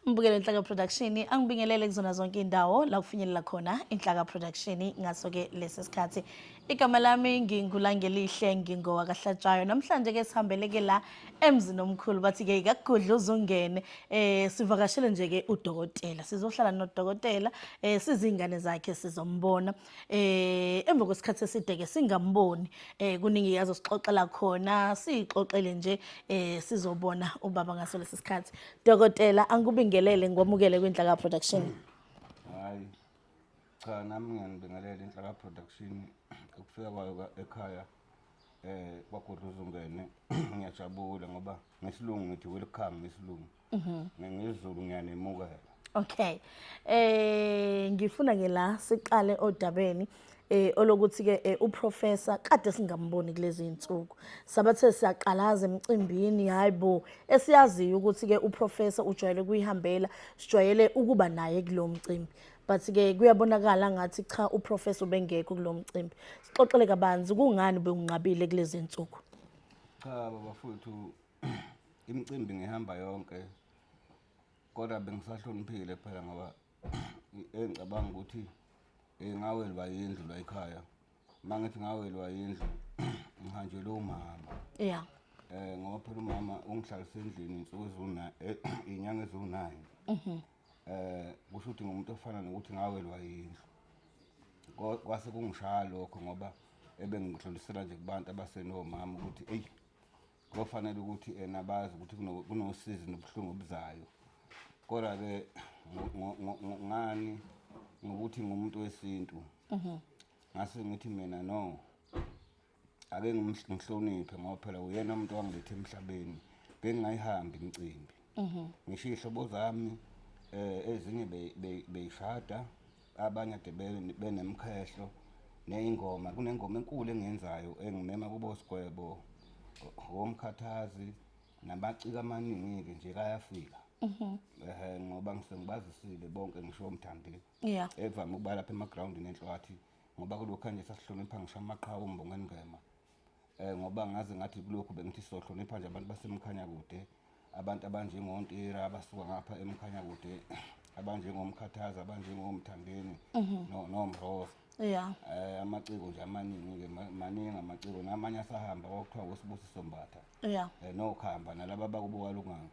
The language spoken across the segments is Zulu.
Mbukelo Inhlaka Production angibingelele kuzona zonke indawo la kufinyelela khona Inhlaka Production ngaso ke lesi sikhathi. Igama lami nginguLangelihle ngingowakaHlatshwayo. Namhlanje ke sihambeleke la emzini omkhulu bathi ke ikakugudluza ungene sivakashele nje ke udokotela. Sizohlala nodokotela sizingane zakhe sizombona emva kwesikhathi eside ke singamboni kuningi yazosixoxela khona sixoxele nje sizobona ubaba ngaso lesi sikhathi. Dokotela angikubingelele ngikwamukele kwiNhlaka Production. Hayi cha, nami ngiyanibingelela Inhlaka Production ukufika kwayo ekhaya kwaGudluza ungene. Ngiyajabula ngoba ngesilungu ngithi welcome ngesilungu. NgesiZulu ngiyanemukela. Okay. Ngifuna ke la siqale odabeni olokuthi ke uprofessor kade singamboni kulezi insuku. Sabathe siyaqalaza emcimbini, hayibo, esiyaziyo ukuthi ke uprofessor ujwayele kuyihambela, sijwayele ukuba naye kulo mcimbi. But ke kuyabonakala ngathi cha, uprofessor ubengekho kulo mcimbi. Sixoxele kabanzi, kungani bewunqabile kulezi insuku? Cha baba, imicimbi ngihamba yonke, kodwa bengisahloniphile phela ngoba engicabanga ukuthi ngawelwa yindlu la ekhaya. Mangithi ngawelwa yindlu, ngihanjelwe umama. Ngoba phela umama ungihlalise endlini insuku ezuna inyanga eziwu9. Kusho ukuthi ngumuntu ofana nokuthi ngawelwa yindlu. Kwase kungishaya lokho ngoba ebengidlulisela nje kubantu abasenomama ukuthi eyi, kofanele ukuthi ena bazi ukuthi kunosizi nobuhlungu obuzayo. Kodwa-ke ngani ngokuthi ngumuntu wesintu, ngase ngithi mina no, ake ngihloniphe ngoba phela uyena umuntu wangiletha emhlabeni. Bengingayihambi imicimbi, ngisho iy'hlobo zami ezinye beyishada, abanye ade benemkhehlo ney'ngoma. Kunengoma enkulu engiyenzayo engimema kubo Sigwebo, omkhathazi nabaciko amaningi-ke nje kayafika. Ehhe, ngoba ngisengibazisile bonke, ngisho uMthandeni evame ukuba lapha emagrawundini enhlwathi, ngoba kulokhu nje sasihlonipha ngisho amaqhawe uMbongeni Ngema. Ngoba ngaze ngathi kulokhu bengithi sizohlonipha nje abantu baseMkhanyakude, abantu abanjengoNtira abasuka ngapha eMkhanyakude, abanjengomkhathaza, abanjengomthandeni noMroza. Amaciko nje amaningi-ke, maningi amaciko, namanye asahamba kwakuthiwa uSibusiso Mbatha. Nokhamba nalaba bakubo kalunganga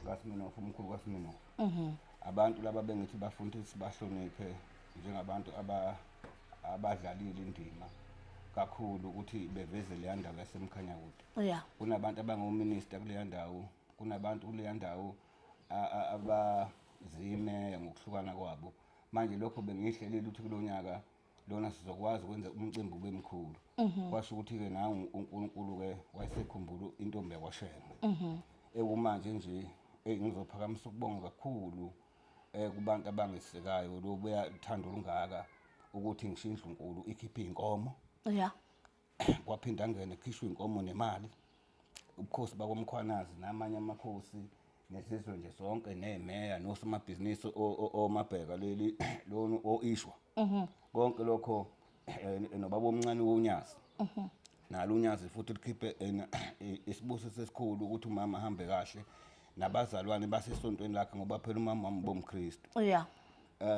kaSiminofu, umkhulu kaSiminofu. Abantu laba bengithi bafuna ukuthi sibahloniphe njengabantu abadlalile indima kakhulu ukuthi beveze leya ndawo yaseMkhanyakude. Kunabantu abangominister kuleya ndawo, kunabantu kuleya ndawo abazimeya ngokuhlukana kwabo. Manje lokho bengihlelile ukuthi kulo nyaka lona sizokwazi ukwenza umcimbi ube mkhulu. Kwasho ukuthi-ke nangu uNkulunkulu-ke wayesekhumbula intombi yakwaShembe. Ekumanje nje ngizophakamisa ukubonga kakhulu kubantu abangisekayo lobuya uthando olungaka ukuthi ngisho indlunkulu ikhiphe iy'nkomo. Kwaphinda angene kukhishwe inkomo nemali, ubukhosi bakoMkhwanazi namanye amakhosi nesizwe nje sonke nemeya nosomabhizinisi omabheka leli lona o-ishwa. Konke lokho nobaba omncane woNyazi. Nalo uNyazi futhi likhiphe isibusiso esikhulu ukuthi umama ahambe kahle nabazalwane basesontweni lakhe, ngoba phela umama wami bomKristu.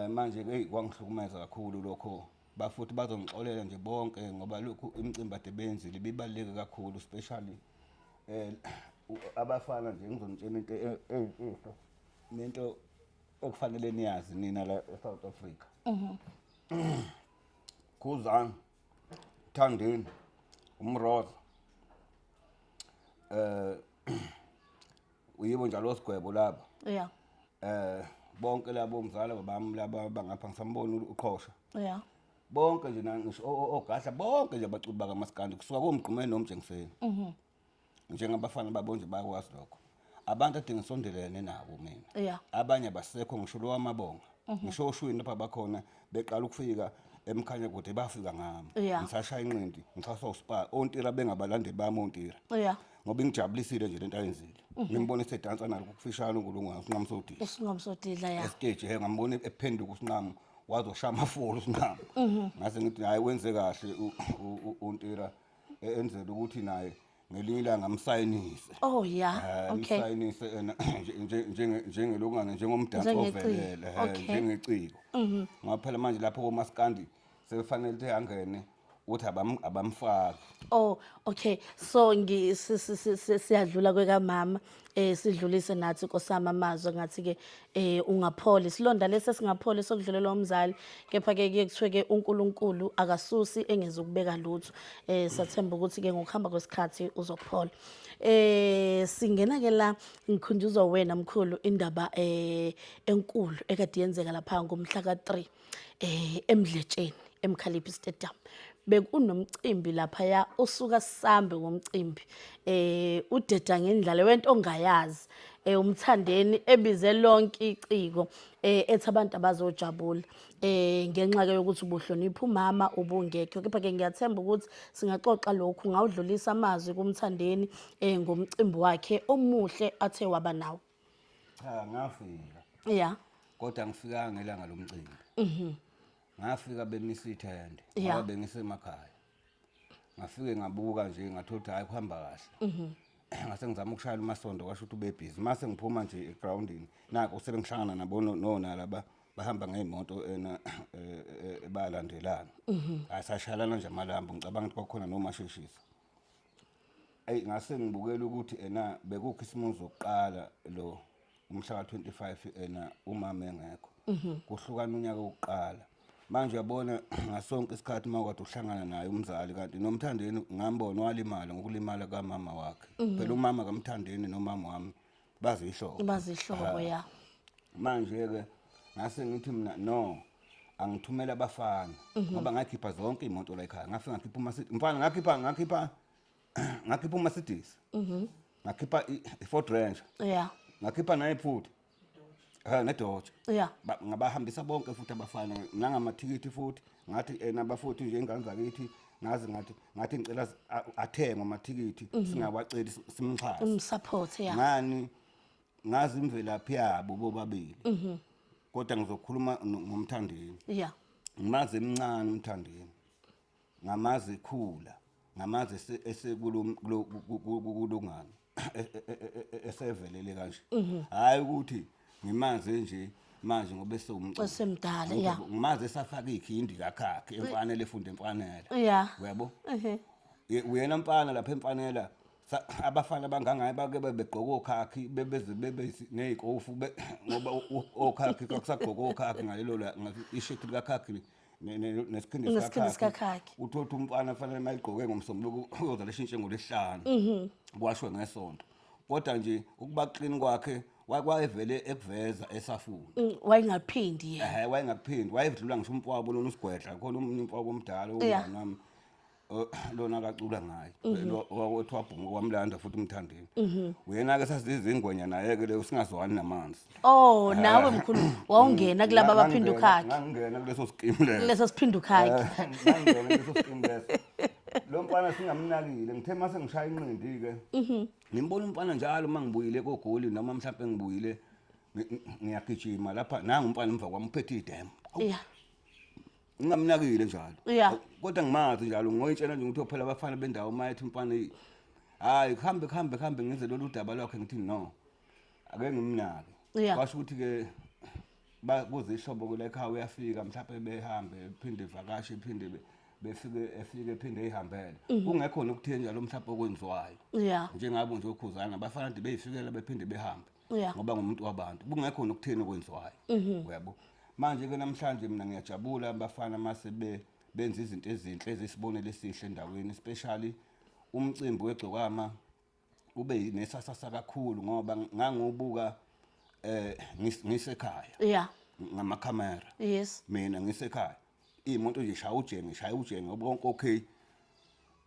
Manje ke kwangihlukumeza kakhulu lokho, bafuthi bazongixolela nje bonke ngoba lokhu imicimbi ade benzile ibibaluleke kakhulu, especially abafana nje. Ngizonitshela into eyimfihlo nento okufanele niyazi nina la eSouth Africa. Khuzani, Thandeni, uMroza, uyibo njalo osigwebo laba. Bonke labo mzala bami laba bangapha, ngisambona uqhosha. Bonke nje ngisho ogadla bonke nje abaculi bakaMaskandi kusuka koMgqumeni noMtshengiseni. Njengabafana babo nje bayakwazi lokho. Abantu ade ngisondelene nabo mina. Abanye abasekho, ngisho lo wamabonga. Ngisho oshwini lapha bakhona beqala ukufika eMkhanyakude bafika ngami. Ngisashaya inqindi, ngixhaswa uSpa, oNtira bengabalandeli bami oNtira. Ngoba ingijabulisile nje lento ayenzile. Ngimbona esedansa nalo kufishane uNkulunkulu uSinqamu Sodidla. USinqamu Sodidla, ya. Estage he ngambona ephenduka uSinqamu wazoshaya amafolo uSinqamu. Ngase ngithi hayi, wenze kahle uNtira enzela ukuthi naye Ngelinye ilanga amsayinise. Oh yeah. Okay. Amsayinise ena njengelokungane, njengomdanso Njengeciko. ovelele, njengeciko. Ngoba phela manje lapho komaskandi sebefanele ukuthi angene, uthi abamfaki. Oh okay, so ngi siyadlula kwekamama, sidlulise nathi nkosama amazwi ngathi ke ungaphola isilonda lesi esingapholi sokudlulelwa umzali, kepha ke kuye kuthiwe ke uNkulunkulu akasusi engezukubeka lutho. Sathemba ukuthi ke ngokuhamba kwesikhathi uzophola. Singena ke la, ngikhunjuzwa wena mkhulu indaba enkulu ekade yenzeka lapha ngomhla ka3 eMdletsheni, eMkhaliphi Stadium. Bekunomcimbi laphaya, usuka sambe ngomcimbi, udeda ngendlala wento ongayazi, uMthandeni ebize lonke iciko, ethi abantu abazojabula, ngenxa ke yokuthi ubuhlonipha umama ubungekho. Kepha ke ngiyathemba ukuthi singaxoxa lokhu, ngawudlulisa amazwi kuMthandeni ngomcimbi wakhe omuhle athe waba nawo. Cha, ngafika. Kodwa ngifikanga ngelanga lomcimbi. Ngafika bemisa ithende ngoba bengisemakhaya. Ngafike ngabuka nje, ngathola ukuthi hayi, kuhamba kahle. Ngase ngizama ukushayela uMasondo, kwasho ukuthi ube-busy. Mase ngiphuma nje egroundini, nakho sebengihlangana nabo nona laba bahamba ngey'moto ena bayalandelana. Hayi, sashayelana nje amalambu, ngicabanga ukuthi kwakukhona nomasheshisa. Eyi, ngase ngibukela ukuthi ena bekukhisimusi wokuqala lo umhla ka-25 ena umama engekho. Kuhlukana unyaka wokuqala. Manje uyabona, ngasonke isikhathi uma ukade uhlangana naye umzali, kanti noMthandeni ngambona walimala ngokulimala kamama wakhe. Phela umama kaMthandeni nomama wami bazihlobo. Bazihlobo, ya. Manje-ke ngase ngithi mina no, angithumele abafana ngoba ngakhipha zonke iy'moto la ekhaya. Ngafike ngakhipha mfana, ngakhipha uMercedes. Ngakhipha i-Ford Ranger. Ngakhipha naye futhi. Ne-Dodge. Ngabahambisa bonke futhi abafana nangamathikithi futhi, ngathi ena bafuthi nje ingane zakithi, ngazi ngathi ngicela athengwe amathikithi, singawaceli, simxhase. Umsupport, ya. Ngani ngazi imvelaphi yabo bobabili. Kodwa ngizokhuluma ngoMthandeni. Ngimazi emncane uMthandeni. Ngamazi ekhula, ngamazi esekulo kulungana esevelele kanje. Hayi ukuthi ngimazi nje manje ngoba esewumculi. Esemdala, ya. Ngimazi esafaka ikhindi kakhakhe emfanele, efunde emfanele. Uyabo? Uyena mfana lapha emfanela, abafana bangangaye bake bebegqoka okhakhi, bebeze bebe ney'kofu, ngoba okhakhi kwakusagqoka okhakhi ngalelo la, ishethi likakhakhi nesikhindi Nesikhindi sikakhakhi. Sikakhakhi. Uthole ukuthi umfana fanele uma egqoke ngoMsombuluko uyoza leshintshe ngoLwesihlanu, kwashwe ngesonto. Kodwa nje ukuba clean kwakhe wayevele ekuveza esafunda. Wayengaphindi yena. Ehhe, wayengaphindi, wayedlula ngisho umfowabo lona uSigwedla, khona omunye umfowabo omdala umngani wami, lona akacula ngaye, lo wakwethu wabhunga wamlanda futhi uMthandeni. Uyena-ke sasizingwenya naye-ke leyo, singazwani namanzi. Oh, nawe mkhulu wawungena kulaba abaphinda ukhakhi. Ngangingena kuleso skimu leso. Leso siphinda ukhakhi. Ngangingena kuleso skimu leso. Lo mfana singamnakile, ngithe mase ngishaya inqindi-ke, ngimbona umfana njalo uma ngibuyile koGoli noma mhlawumpe ngibuyile ngiyagijima lapha, nangu umfana emva kwami uphethe idemu. Ngingamnakile njalo. Kodwa ngimazi njalo, ngoyitshela nje ukuthi phela abafana bendawo uma ethi umfana hayi, kuhambe kuhambe kuhambe, ngize lolu daba lwakhe, ngithi no, ake ngimnake. Kwasho ukuthi-ke kuzihlobo kule ekhaya, uyafika mhlawumbe behambe, phinde ivakashe, phinde befike, efike phinde eyihambele, kungekho nokutheni njalo mhlawumbe okwenziwayo. Njengabo nje okhuzana bafana nje beyifikela bephinde behambe ngoba ngumuntu wabantu, kungekho nokutheni okwenziwayo, uyabo. Manje-ke namhlanje mina ngiyajabula abafana mase benza izinto ezinhle ezisibonelo esihle endaweni, especially umcimbi wegcokama ube nesasasa kakhulu ngoba ngangiwubuka ngisekhaya ngamakhamera. Mina ngisekhaya, iy'moto nje ishaya ujenge, ishaya ujenge bonke, okay,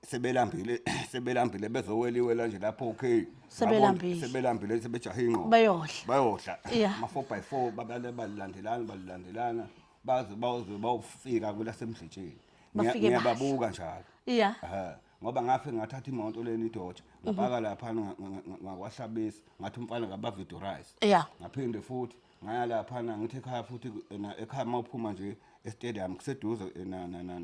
sebelambile, sebelambile, bezoweliwela nje lapho, okay. Sebelambile. Sebelambile, sebejahe ingqondo. Bayodla. Bayodla. Ama-4 by 4 babale, balilandelana, balilandelana baze baze bawufika kwelaseMdletsheni. Bafike badla. Ngiyababuka njalo. Ehhe, ngoba ngafike ngathatha imoto leni iDodge, ngapaka lapha ngakwahlabisa, ngathi umfana ngabavidorize. Ngaphinde futhi ngaya laphana, ngithi ekhaya futhi ekhaya uma uphuma nje estadium kuseduze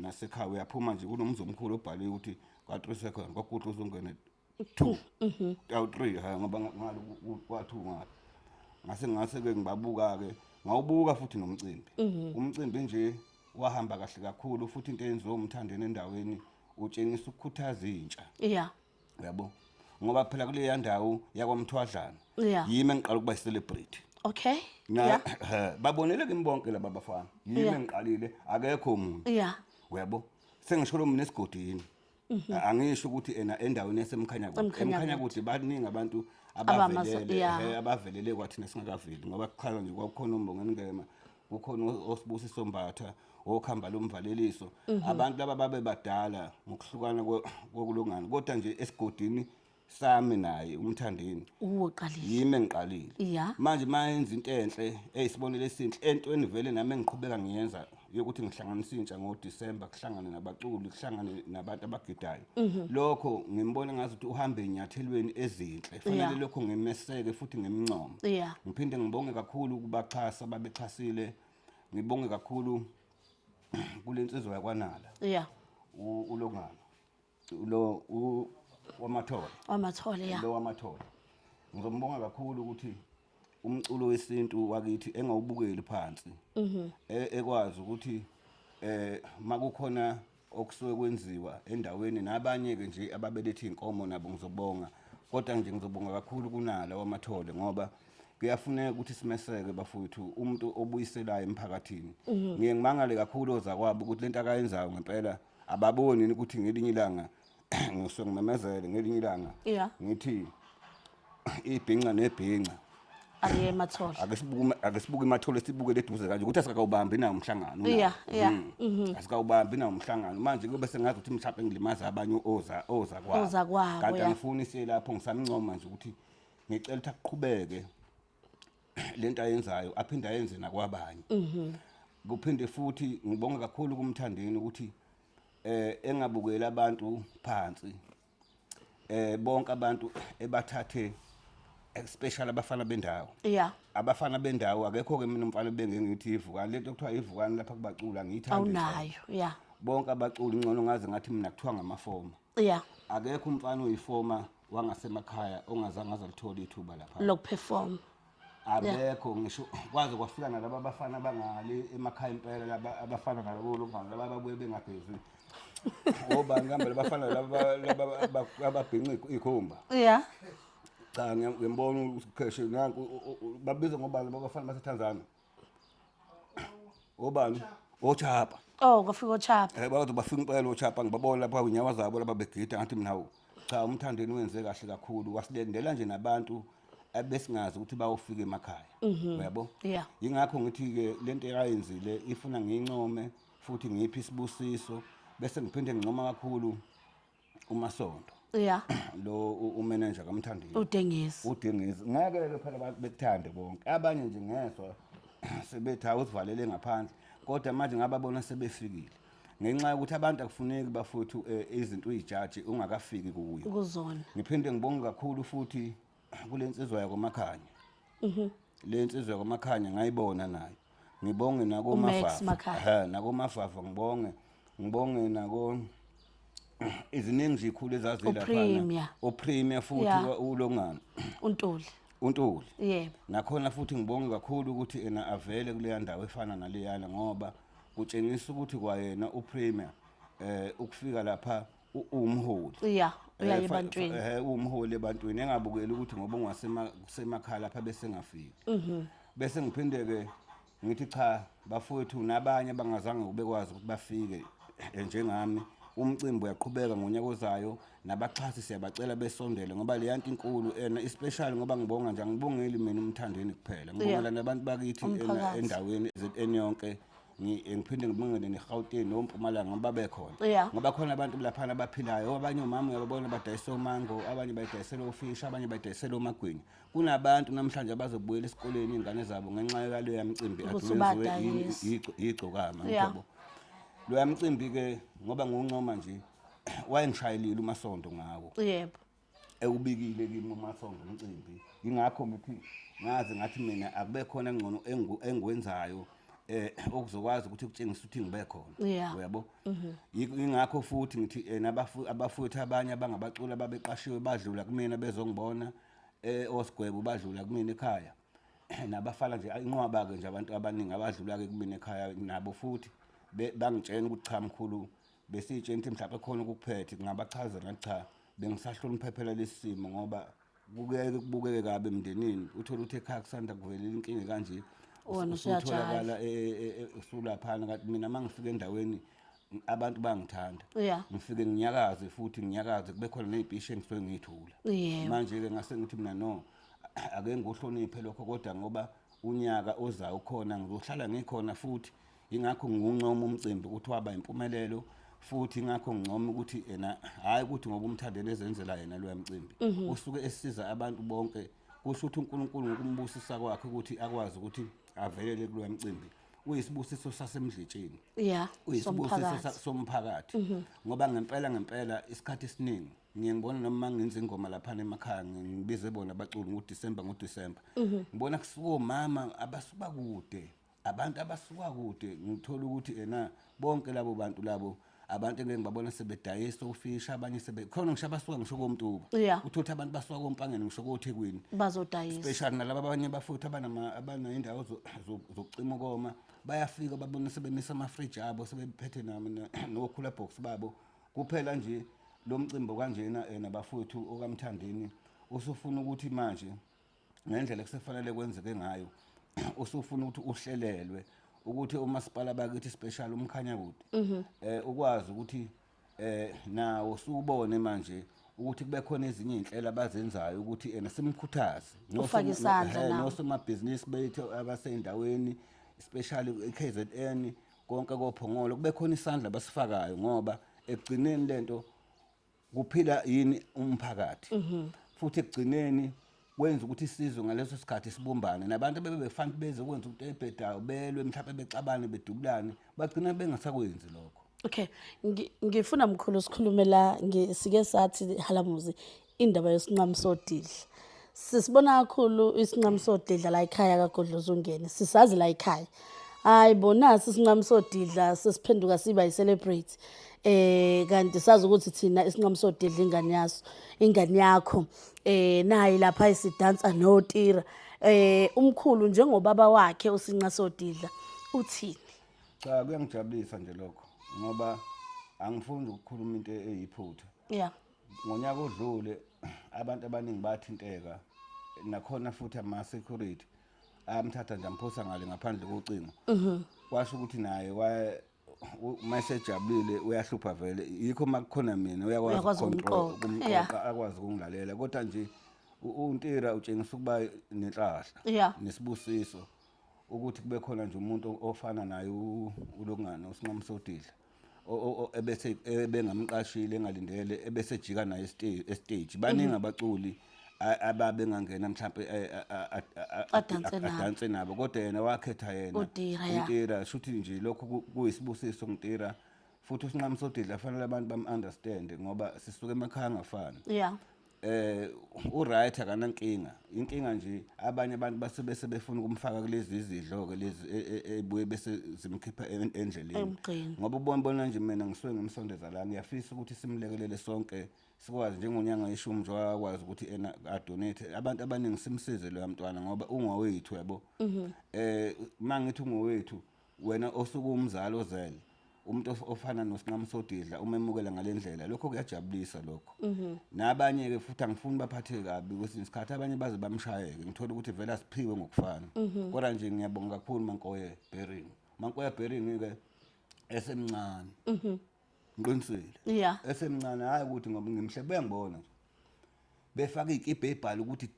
nasekhaya, uyaphuma nje kunomzi omkhulu obhaliwe ukuthi kwa-3 second kwakudla uzungene. 2 awu 3 ha, ngoba ngalo kwa 2 ngalo. Ngase ke ngibabuka ke, ngawubuka futhi nomcimbi. Umcimbi nje wahamba kahle kakhulu, futhi into eyenziwe uMthandeni endaweni utshengisa ukukhuthaza intsha. Uyabo, ngoba phela kuleya ndawo yakwaMthwadlana yimi engiqala ukuba i-celebrity. Na babonele kimi bonke laba bafana, yimi engiqalile, akekho omunye. Uyabo, sengisho lo mina esigodini, angisho ukuthi ena endaweni yaseMkhanyakude. EMkhanyakude. EMkhanyakude baningi abantu abavelele, abavelele kwathina singakaveli, ngoba kuchaza nje kwakukhona uMbongeni Ngema, kukhona oSibusiso Mbatha, okhamba lomvaleliso, abantu laba babe badala ngokuhlukana kokulungana, kodwa nje esigodini sami naye uMthandeni Uwoqalile. yimi engiqalile. Manje mayenza into enhle eyisibonelo esinhle entweni vele nami engiqhubeka ngiyenza yokuthi ngihlanganise intsha ngoDisemba, kuhlangane nabaculi, kuhlangane nabantu abagidayo. Lokho ngimbona ngathi ukuthi uhambe enyathelweni ezinhle, fanele lokho ngimeseke futhi ngimncome. Ngiphinde ngibonge kakhulu kubaxhasa babexhasile, ngibonge kakhulu kule nsizwa yakwaNala, uLongana lo waMathole. Wamathole, ya. Lo waMathole ngizombonga kakhulu ukuthi umculo wesintu wakithi engawubukeli phansi, ekwazi ukuthi makukhona okusuke kwenziwa endaweni, nabanye ke nje ababelethe inkomo nabo ngizobonga, kodwa nje ngizobonga kakhulu kunala waMathole, ngoba kuyafuneka ukuthi simeseke bafowethu umuntu obuyiselayo emphakathini. Ngiye ngimangale kakhulu ozakwabo ukuthi lento akayenzayo ngempela ababoni yini ukuthi ngelinye ilanga ngisuke ngimemezele ngelinye ilanga ngithi ibhinca nebhinca Aliye emathole. Ake sibuke iMathole, sibuke leduze kanje ukuthi asikawubambi nawo umhlangano unawo. Asikawubambi nawo umhlangano manje, kube sengathi ukuthi mhlawumbe ngilimaza abanye oza kwabo. Ozakwabo, Kanti angifuni siye lapho, ngisamncoma nje ukuthi ngicela ukuthi aqhubeke lento ayenzayo, aphinde ayenze nakwabanye. Kuphinde futhi ngibonga kakhulu kuMthandeni ukuthi engabukeli abantu phansi, bonke abantu ebathathe, especially abafana bendawo. Abafana bendawo, akekho ke mina umfana bengeke ngithi ivukani, lento kuthiwa ivukani lapha kubaculi angiyithandi nhlobo. Awunayo, ya. Bonke abaculi ngcono ngaze ngathi mina kuthiwa ngamafoma. Akekho umfana oyifoma wangasemakhaya ongazange azalithola ithuba lapha Lokuperform. Abekho ngisho kwaze kwafika nalaba abafana bangale emakhaya impela, laba abafana nalabo longane laba ababuye bengagezi, obani kambe labafana laba laba ababhinca ikhumba. Cha, ngiyambona uKheshe nanku, babizwa ngobani laba abafana baseTanzania, obani, oChapa? Oh, kwafika oChapa. Bazobe bafika impela oChapa, ngibabona lapha inyawo zabo laba begida, ngathi mina hawu cha, uMthandeni wenze kahle kakhulu, wasilendela nje nabantu ebesingazi ukuthi bayofika emakhaya, uyabo. Ingakho ngithi-ke lento ekayenzile ifuna ngiyincome futhi ngiyiphe isibusiso, bese ngiphinde ngincoma kakhulu uMasonto lo umanager kaMthandeni. Udengezi. Udengezi, ngeke-ke phela abantu bekuthande bonke, abanye nje ngezwa sebethi awuzivalele ngaphandle, kodwa manje ngababona sebefikile ngenxa yokuthi abantu akufuneki bafuthu izinto uyijaji ungakafiki kuyo. Kuzona. Ngiphinde ngibonge kakhulu futhi kule nsizwa yakoMakhanya. Le nsizwa yakoMakhanya ngayibona nayo, ngibonge uMax nakoMafafa. Makhanya. NakoMafafa ngibonge, ngibonge nako iziningi nje ikhulu ezazila. UPremier. uPremier futhi ulongana. uNtuli. uNtuli. Nakhona futhi ngibonge kakhulu ukuthi ena avele kuleya ndawo efana naleyana, ngoba kutshengisa ukuthi kwayena uPremier ukufika lapha umholi. Uyaye ebantwini. Umholi ebantwini, engabukeli ukuthi ngoba ungasema kusemakhaya lapha bese ngafiki. Bese ngiphinde ke ngithi cha bafowethu, nabanye abangazange kubekwazi ukuthi bafike njengami, umcimbi uyaqhubeka ngonyaka ozayo, nabaxhasi siyabacela besondele ngoba le yanto inkulu ena especially, ngoba ngibonga nje, angibongeli mina uMthandeni kuphela, ngibongela nabantu bakithi ena Umphakathi. endaweni ZN yonke. Ngiphinde ngibongele neGauteng noMpumalanga ngoba bekhona, ngoba khona abantu laphana abaphilayo, abanye omama uyababona badayisa omango, abanye bayidayisela ofishi, abanye bayidayisela omagwinya. Kunabantu namhlanje abazobuyela esikoleni iy'ngane zabo ngenxa yaloya mcimbi ade Ukuthi wenziwe ubadayise. yigcokama. Yabo, loya mcimbi-ke, ngoba ngiwuncoma nje, wayengishayelile uMasondo ngawo, ewubikile kimi uMasondo umcimbi, ingakho ngithi ngaze ngathi mina akube khona ngcono engikwenzayo. Okuzokwazi ukuthi kutshengisa ukuthi ngibe khona. Yeah. Uyabo, ingakho futhi ngithi nabafowethu abanye abangabaculi ababeqashiwe badlula kumina bezongibona, osigwebo badlula kumina ekhaya, nabafana nje, inqwaba-ke nje abantu abaningi abadlula-ke kumina ekhaya nabo futhi bangitshena ukuthi cha mkhulu, besiyitshena ukuthi mhlawumbe khona ukuphethe. Ngingabachazela ngathi cha, bengisahloniphe phela lesi simo ngoba kubukeke kubukeke kabi emndenini, uthole ukuthi ekhaya kusanda kuvelela inkinga kanje. Wena usuyajayiva. Usutholakala usulaphana, kanti mina uma ngifika endaweni abantu bangithanda. Ngifike nginyakaze futhi nginyakaze, kube khona ney'pishi engisuke ngiyithula. Manje-ke ngase ngithi mina no, ake ngikuhloniphe lokho, kodwa ngoba unyaka ozayo ukhona, ngizohlala ngikhona futhi. Ingakho ngiwuncoma umcimbi ukuthi waba impumelelo, futhi ingakho ngincoma ukuthi ena hhayi ukuthi ngoba uMthandeni ezenzela yena loya mcimbi, usuke esiza abantu bonke. Kusho ukuthi uNkulunkulu ngokumbusisa kwakhe ukuthi akwazi ukuthi avelele kuloya mcimbi, uyisibusiso sasemdletsheni, uyisibusiso somphakathi. Somphakathi, ngoba ngempela ngempela isikhathi esiningi ngiye ngibona noma ngenza ingoma laphana emakhaya, ngibize bona abaculi ngoDisemba, ngoDisemba ngibona kusuka omama abasuka kude, abantu abasuka kude. Ngithola ukuthi ena bonke labo bantu labo, abantu engeke ngibabona sebedayisa ofisha, abanye sebe khona ngisho abasuka ngisho koMtuba, uthole ukuthi abantu basuka koMpangeni, ngisho koThekwini, bazodayisa. Especially nalaba abanye bafuthi abaney'ndawo zokucima ukoma, bayafika babone sebemisa amafriji abo, sebephethe no-cooler box babo kuphela nje. Lo mcimbi kanjena ena bafowethu okaMthandeni usufuna ukuthi manje ngendlela ekusefanele kwenzeke ngayo, usufuna ukuthi uhlelelwe ukuthi umasipala bakithi, special uMkhanyakude, ukwazi ukuthi nawo suubone manje ukuthi kube khona ezinye iy'nhlelo abazenzayo ukuthi ena simkhuthaze. Ufake isandla nawo. Nosomabhizinisi bethu abasey'ndaweni, especially i-KZN konke koPhongolo, kube khona isandla abasifakayo, ngoba ekugcineni lento kuphila yini umphakathi, futhi ekugcineni kwenza ukuthi isizwe ngaleso sikhathi sibumbane. Nabantu abebefanele beze kwenza into ebhedayo, belwe mhlawumbe, bexabane, bedubulane, bagcina bengasakwenzi lokho. Okay, ngifuna mkhulu sikhulume la sike sathi halamuzi indaba yesinqamu sodidla. Sisibona kakhulu isinqamu sodidla la ekhaya kaGodlozungene. Sisazi la ekhaya. Hayi bona isinqamu sodidla sesiphenduka siba yi-celebrate. Kanti sazi ukuthi thina isinqamu sodidla ingane yaso, ingane yakho. Nayi lapha isidansa noTira. Umkhulu njengobaba wakhe usinqa sodidla uthini? Cha, kuyangijabulisa nje lokho ngoba angifuni ukukhuluma into eyiphutha. Ngonyaka odlule abantu abaningi bathinteka nakhona futhi ama-security amthatha nje amphosa ngale ngaphandle kocingo, kwasho ukuthi naye uma esejabulile uyahlupha vele, yikho uma kukhona mina uyakwazi Uyakwazi ukucontrol- ukumqoqa. Ukumqoqa, akwazi ukungilalela. Kodwa nje uNtira utshengisa ukuba nenhlahla nesibusiso ukuthi kube khona nje umuntu ofana naye ulokungana uSinqamusodidla ebese ebengamqashile, engalindele, ebese ejika naye estage. Baningi abaculi ababengangena mhlambe Adanse nabo. Adanse nabo, kodwa yena wakhetha yena uTira, ya. uTira. Shuthi nje lokho kuyisibusiso ngitira. Futhi uSinqamusodidla fanele abantu bam-understand ngoba sisuke emakhaya angafani. Uright, akanankinga. Inkinga nje abanye abantu base befuna ukumfaka kulezi izidlo ke lezi ebuye bese zimkhipha endleleni. Emgqeni. Ngoba ubona bona nje mina ngisuke ngimsondeza la, ngiyafisa ukuthi simlekelele sonke, sikwazi njengonyanga yeshumi nje wakwazi ukuthi ena adonate abantu abaningi, simsize loya mntwana ngoba ungowethu, yabo. Mangithi ungowethu, wena osuke umzali ozele umuntu ofana noSinqamusodidla, umemukela ngalendlela, lokho kuyajabulisa lokho. Nabanye ke futhi angifuni baphatheke kabi, kwesinye isikhathi abanye baze bamshayeke, ngithola ukuthi vele asiphiwe ngokufana. Kodwa nje ngiyabonga kakhulu Mankoye Bering, Mankoye Bering ke esemncane, ngiqinisile, esemncane, hayi ukuthi ngoba ngimhle, buyangibona nje befaka iy'kibha ey'bhala ukuthi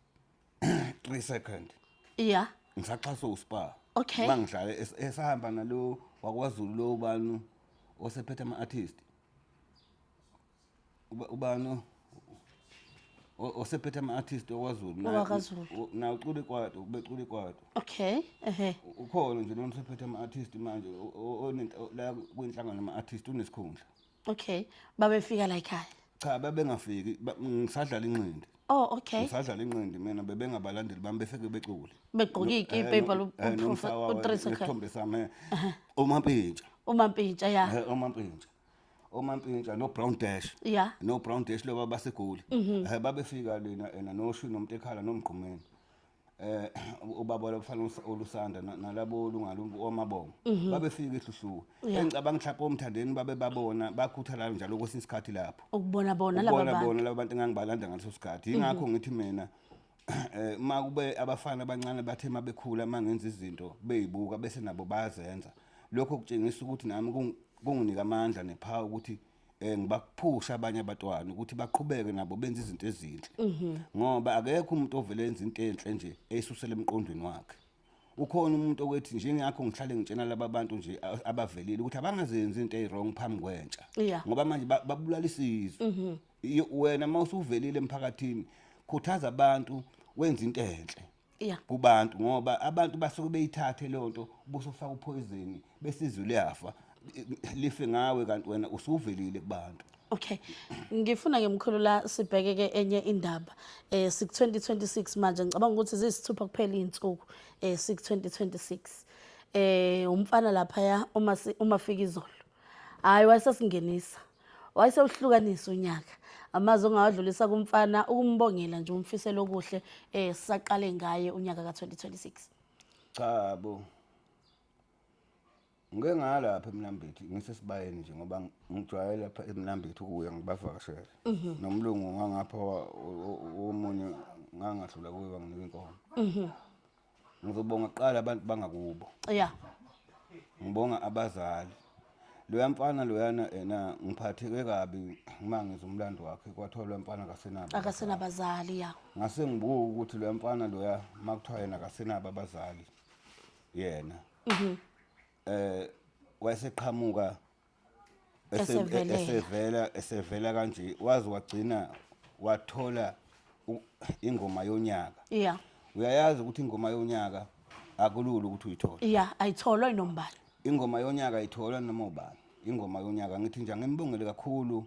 3 second, ngisaxhaswe uSpar. Mangidlala esahamba nalo wakwaZulu lo bani osephethe ama-artist, ubani osephethe ama-artist wakwaZulu? OwakaZulu. Naye ucula ikwaito, ubecula ikwaito. Okay. Ehe. Ukhona nje lona osephethe ama-artist manje, la kwinhlangano yama-artist unesikhundla. Okay. Babefika la ekhaya. Cha, babengafiki, ngisadlala inqindi. Oh, okay. Ngisadlala inqindi mina, bebengabalandeli bami, befike becule. Begqoke iy'kipa, u-three second. Nesithombe sami, uMampintsha. UMampintsha, ya. UMampintsha. OMampintsha no Brown Dash. No Brown Dash loba baseGoli. Babefika lena ena noshu nomuntu ekhala nomgqumeni. Ubaba lobafana olusanda nalabo lungalo omabongo. Babefika ehluhluwe. Engicabanga mhlawumbe omthandeni babe babona bakhuthala njalo kwesinye isikhathi lapho. Ukubona bona laba Ukubona bantu. Bona laba bantu engangibalanda ngaleso sikhathi. Ingakho ngithi mina uma kube abafana abancane bathe mabekhula mangenza izinto beyibuka bese nabo bayazenza. Lokho kutshengisa ukuthi nami kunginika amandla nepower ukuthi ngibaphusha abanye abantwana ukuthi baqhubeke nabo benze izinto ezinhle. Ngoba akekho umuntu ovele enza into enhle nje eyisusela emqondweni wakhe. Ukhona umuntu okwethi njengakho ngihlale ngitshena laba bantu nje abavelile ukuthi abangazenzi into eziwrong phambi kwentsha. Ngoba manje babulala isizwe. Wena mawusuvelile emphakathini khuthaza abantu wenze into enhle. Kubantu, ngoba abantu basuke beyithathe leyo nto ubusufaka upoison besizwe liyafa life ngawe kanti wena usuvelile kubantu. Okay. Ngifuna ngemkhulu la sibheke ke enye indaba. Sik 2026 manje, ngicabanga ukuthi ziyisithupha kuphela izinsuku sik 2026. Umfana lapha ya uma fika izolo. Hayi, wayesesingenisa. Wayesewuhlukanisa unyaka. Amazwi ongawadlulisa kumfana ukumbongela nje umfiselo okuhle saqale ngaye unyaka ka2026. Cha bo. Ngike ngalapha eMnambithi ngisesibayeni nje ngoba ngijwayele lapha eMnambithi ukuya ngibavakashele. Nomlungu ngangapha omunye ngangadlula kuye wanginika inkomo. Ngizobonga kuqala abantu bangakubo. Ngibonga abazali. Loya mfana loyana ena ngiphatheke kabi uma ngizwa umlando wakhe kwathiwa loya mfana akasenabo. Akasenabazali, ya. Ngase ngibuka ukuthi loya mfana loya makuthiwa yena akasenabo abazali yena. Wayeseqhamuka Esevelela. Esevela kanje waze wagcina wathola ingoma yonyaka. Uyayazi ukuthi ingoma yonyaka akulula ukuthi uyithole. Yeah, ayitholwa inombani. Ingoma yonyaka ayitholwa noma ubani. Ingoma yonyaka ngithi nje ngimbongele kakhulu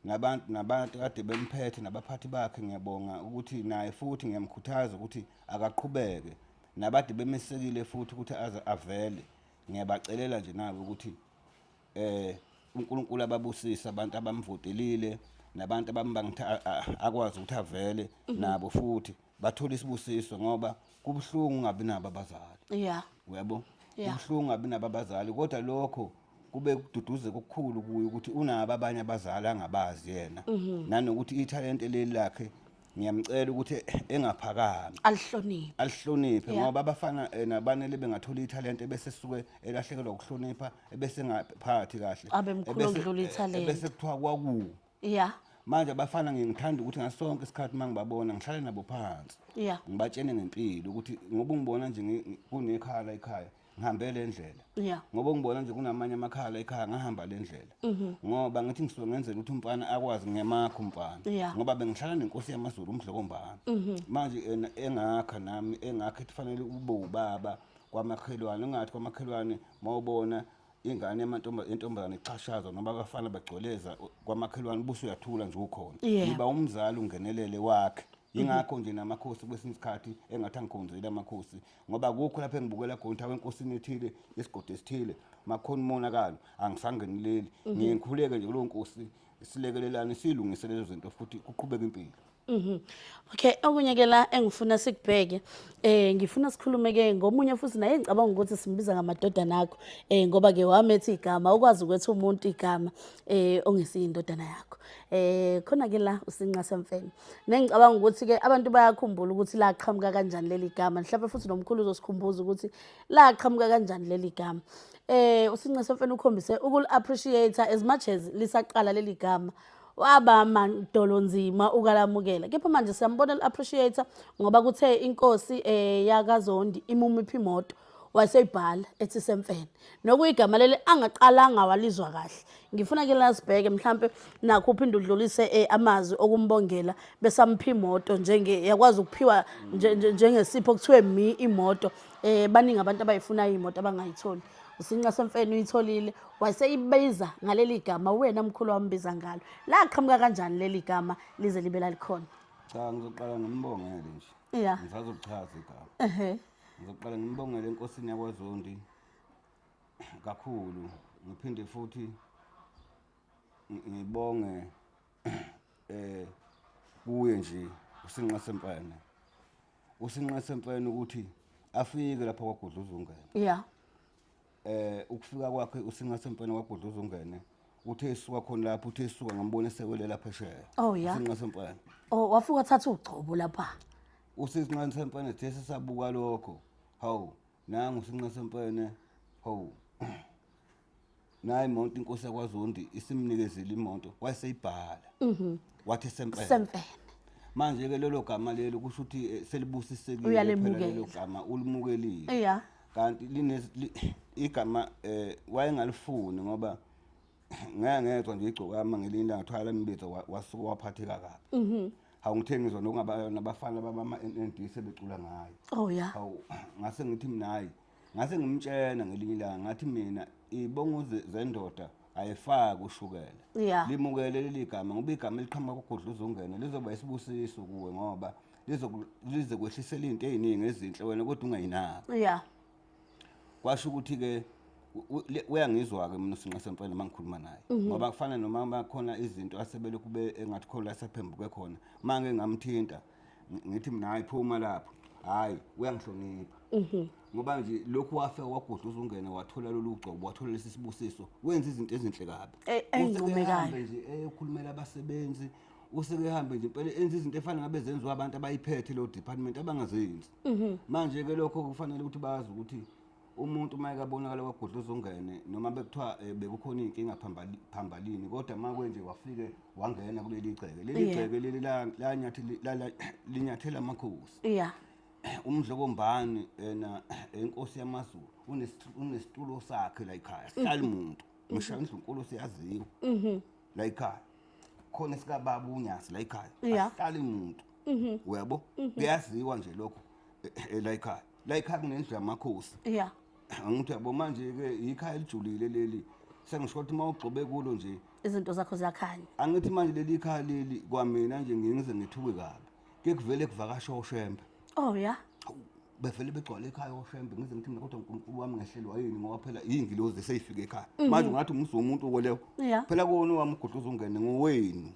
nabantu kade bemphethe nabaphathi bakhe, ngiyabonga ukuthi naye futhi ngiyamkhuthaza ukuthi akaqhubeke nabade bemesekile futhi ukuthi aze avele. Ngiyabacelela nje nabo ukuthi uNkulunkulu ababusise abantu abamvotelile nabantu abambangitha akwazi ukuthi avele nabo futhi bathole isibusiso, ngoba kubuhlungu ungabi nabo abazali. Uyabo? Kubuhlungu ungabi nabo abazali, kodwa lokho kube kududuze okukhulu kuye ukuthi unabo abanye abazali angabazi yena. Nanokuthi ithalente leli lakhe ngiyamcela ukuthi engaphakami. Alihloniphe. Alihloniphe, ngoba abafana nabanele bengathola ithalente bese suke elahlekelwa ukuhlonipha ebese ngaphathi kahle. Abe mkhulu okudlula ithalente. Ebese kuthiwa kwaku. Manje abafana ngithanda ukuthi ngaso sonke isikhathi mangibabona ngihlale nabo phansi. Ngibatshene ngempilo ukuthi ngoba ungibona nje kunekhala ekhaya ngihambe le ndlela. Ngoba ungibona nje kunamanye amakhala ekhaya ngahamba le ndlela. Ngoba ngithi ngisuke ngenzela ukuthi umfana akwazi ngemakho umfana. Ngoba bengihlala nenkosi yamaZulu uMdlokombane. Manje yena engakha nami engakha kufanele ube ubaba kwamakhelwane, ungathi kwamakhelwane mawubona ingane intombazane ixhashazwa noma abafana bagcweleza kwamakhelwane ubuso uyathula nje ukhona. Yiba umzali ungenelele wakhe. Ingakho nje namakhosi kwesinye isikhathi engathi angikhonzile amakhosi, ngoba akukho lapho engibukela khona ukuthi awenkosini ethile yesigodi esithile makukhona umonakalo angisangenileli. Ngiye ngikhuleke nje kulowo nkosi silekelelane silungise lezo zinto futhi kuqhubeke impilo. Okay, okunye ke la engifuna sikubheke, ngifuna sikhulume ke ngomunye futhi naye ngicabanga ukuthi simbiza ngamadodana akho, ngoba ke wamethe igama, ukwazi ukwetha umuntu igama ongesiyindodana yakho. Khona ke la uSinqa Semfene. Nengicabanga ukuthi ke abantu bayakhumbula ukuthi laqhamuka kanjani leli gama, mhlawumbe futhi nomkhulu uzosikhumbuza ukuthi laqhamuka kanjani leli gama. USinqa Semfene ukhombise ukul appreciate as much as lisaqala leli gama. Waba madolonzima ukalamukela, kepha manje siyambona li-appreciate ngoba kuthe inkosi yakaZondi imumiphi imoto waseyibhala ethi Semfene, nokuyigama leli angaqalanga walizwa kahle. Ngifuna ke la sibheke mhlambe nakho uphinde udlulise amazwi okumbongela besamphi imoto njenge yakwazi ukuphiwa njengesipho kuthiwe mi imoto. Baningi abantu abayifunayo imoto abangayitholi. USinqa Semfene uyitholile waseyibiza ngaleli gama wena mkhulu wambiza ngalo. Laqhamuka kanjani leli gama lize libe lalikhona? Cha, ngizoqala ngimbongele nje. Yeah. Ngisazochaza igama. Ehhe. Ngizoqala ngimbongele enkosini yakwaZondi kakhulu. Ngiphinde futhi ngibonge kuye nje uSinqa Semfene. USinqa Semfene ukuthi afike lapha kwaGudluza ungene. Yeah. Ukufika kwakhe uSinqa Semfene kwaGudluza ungene uthe esuka khona lapho, uthe esuka ngambona esewelela phesheya. Oh, yeah. USinqa Semfene. Oh, wafika wathatha ugcobo lapha. USinqa Semfene sithe sisabuka lokho. Hawu, nangu uSinqa Semfene. Hawu. Nayi imoto inkosi yakwaZondi isimnikezile imoto wayeseyibhala. Wathi Semfene. Semfene. Manje ke lelo gama lelo kusho ukuthi selibusisekile phela Uyalemukela. lelo gama ulimukelile. Yeah. Kanti igama wayengalifuni ngoba ngeke ngezwa nje igcokama ngelinye ilanga kuthiwa lambizo wasuka waphatheka kabi. Hawu, ngithe ngizwa nokungaba nabafana babama NND sebecula ngayo. Oh yeah. Hawu, ngase ngithi mina hayi, ngase ngimtshena ngelinye ilanga ngathi mina ibongo zendoda ayifaki ushukela. Yeah. Limukele leli gama ngoba igama eliqhamuka kuGudluza ungene lizoba isibusiso kuwe ngoba lize kwehlisela izinto eziningi ezinhle wena kodwa ungayinaki. Yeah. Kwasho ukuthi ke uyangizwa ke mina uSinqa Semfene mangikhuluma naye ngoba kufana noma bakhona izinto asebelokhu be engathi khona lasaphembuke khona mange ngamthinta ngithi mina hayi phuma lapho, hayi uyangihlonipha ngoba nje lokhu wafika waGudluza ungene wathola lolu gcobo, wathola lesi sibusiso, wenza izinto ezinhle kabi. Ezincomekayo. Usekehambe nje eyokhulumela abasebenzi, useke hambe nje impela enza izinto efana ngabe zenziwa abantu abayiphethe lo department abangazenzi. Manje ke lokho kufanele ukuthi bazi ukuthi umuntu uma ekabonakala kwaGudluza ungene noma bekuthiwa bekukhona iy'nkinga phambalini kodwa uma kwenje wafike wangena kuleli gceke leli gceke leli linyathela amakhosi. UMdlokombane yena inkosi yamaZulu unesitulo sakhe la ekhaya, sihlala umuntu ngisho indlunkulu siyaziwa la ekhaya, khona esikababa uNyazi la ekhaya, asihlali umuntu, uyabo, kuyaziwa nje lokho la ekhaya. La ekhaya kunendlu yamakhosi. Angithi uyabo, manje ke ikhaya elijulile leli, sengisho ukuthi uma ugxobe kulo nje izinto zakho ziyakhanya. Angithi manje leli khaya leli kwamina nje ngize ngithuke kabi, ke kuvele kuvakasha oShembe. Oh yeah. Hawu, bevele begcwale ekhaya oShembe, ngize ngithi mina kodwa uNkulunkulu wami ngehlelwa yini ngoba phela iy'ngilozi seyifike ekhaya manje, ungathi umuzi womuntu koleyo. Phela kuwona owami uGudluza ungene ngowenu.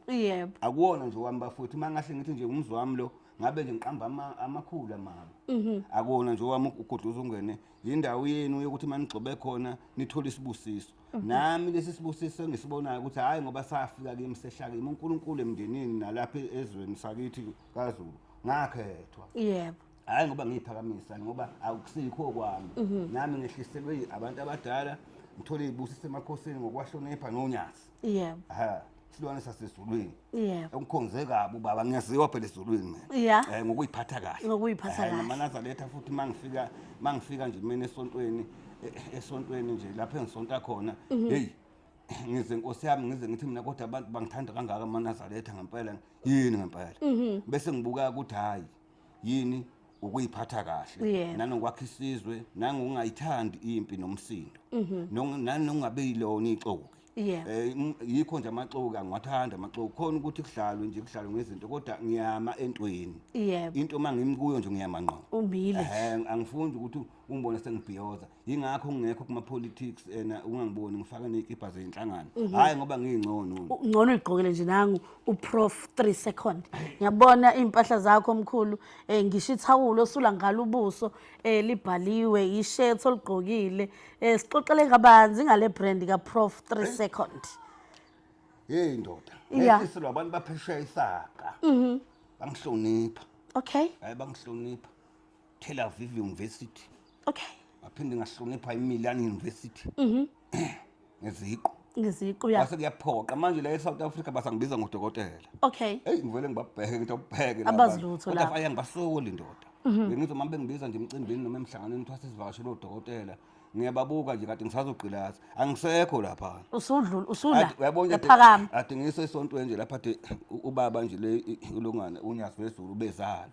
Akuwona nje owami bafowethu, uma ngahle ngithi nje umuzi wami lo ngabe nje ngiqamba amakhulu amabi. Akuwona nje owami uGudluza ungene, yindawo yenu yokuthi uma nigxobe khona nithole isibusiso. Nami lesi sibusiso engisibonayo ukuthi hhayi ngoba safika kimi sehla kimi uNkulunkulu emndenini nalapha ezweni sakithi kaZulu ngakhethwa. Hhayi ngoba ngiyiphakamisa ngoba akusikho kwami, nami ngehliselwe abantu abadala, ngithole iy'busiso emakhosini ngokwahlonipha noNyazi. Ha, isilwane sasezulwini. Engikhonze kabi ubaba, ngiyaziwa phela ezulwini mina. Ngokuyiphatha kahle. Ngokuyiphatha kahle. NamaNazaretha futhi mangifika nje mina esontweni, esontweni nje lapho engisonta khona, hey ngize nkosi yami ngize ngithi mina kodwa abantu bangithanda kangaka amaNazaretha ngempela, yini ngempela? Bese ngibuka ukuthi hayi yini ukuyiphatha kahle nanokwakha isizwe nangokungayithandi impi nomsindo nanokungabe yilona ixoki. Yikho nje amaxoki angiwathanda amaxoki, khona ukuthi kudlalwe nje kudlalwe ngezinto kodwa ngiyama entweni. Into uma ngimi kuyo nje ngiyama ngqo. Umile. Angifuni ukuthi ungibone sengibhiyoza, yingakho ngingekho kuma politics ena ungangiboni ngifake nezikipa zenhlangano, hayi ngoba ngiyingcono. Ngcono uyigqokele nje nangu uProf 3 second, ngiyabona impahla zakho omkhulu, ngisho ithawulo osula ngalo ubuso libhaliwe, ishirt oligqokile, sixoxele kabanzi ngale brand ka Prof 3 second. Hey ndoda, ngehliselwa abantu baphesheya isaka. Bangihlonipha. Hayi bangihlonipha. Tel Aviv University. Ngaphinde ngahlonipha iMilan University. Ngeziqu. Ngeziqu ya. Kwase kuyaphoqa manje la eSouth Africa basangibiza ngodokotela. Hey ngivele ngibabheke ngithi awubheke la Abazi bantu. lutho Kodwa laba. ayi angibasoli ndoda. Bengizwa uma bengibiza nje emcimbini noma emhlanganweni kuthiwa sesivakashele odokotela. Ngiyababuka nje kade ngisazogqilaza. Angisekho lapha. Usudlula usula. Uyabona nje Ephakama. Ade ngiso esontweni nje lapha ade ubaba nje le ulungane uNyazi wezulu bezalo.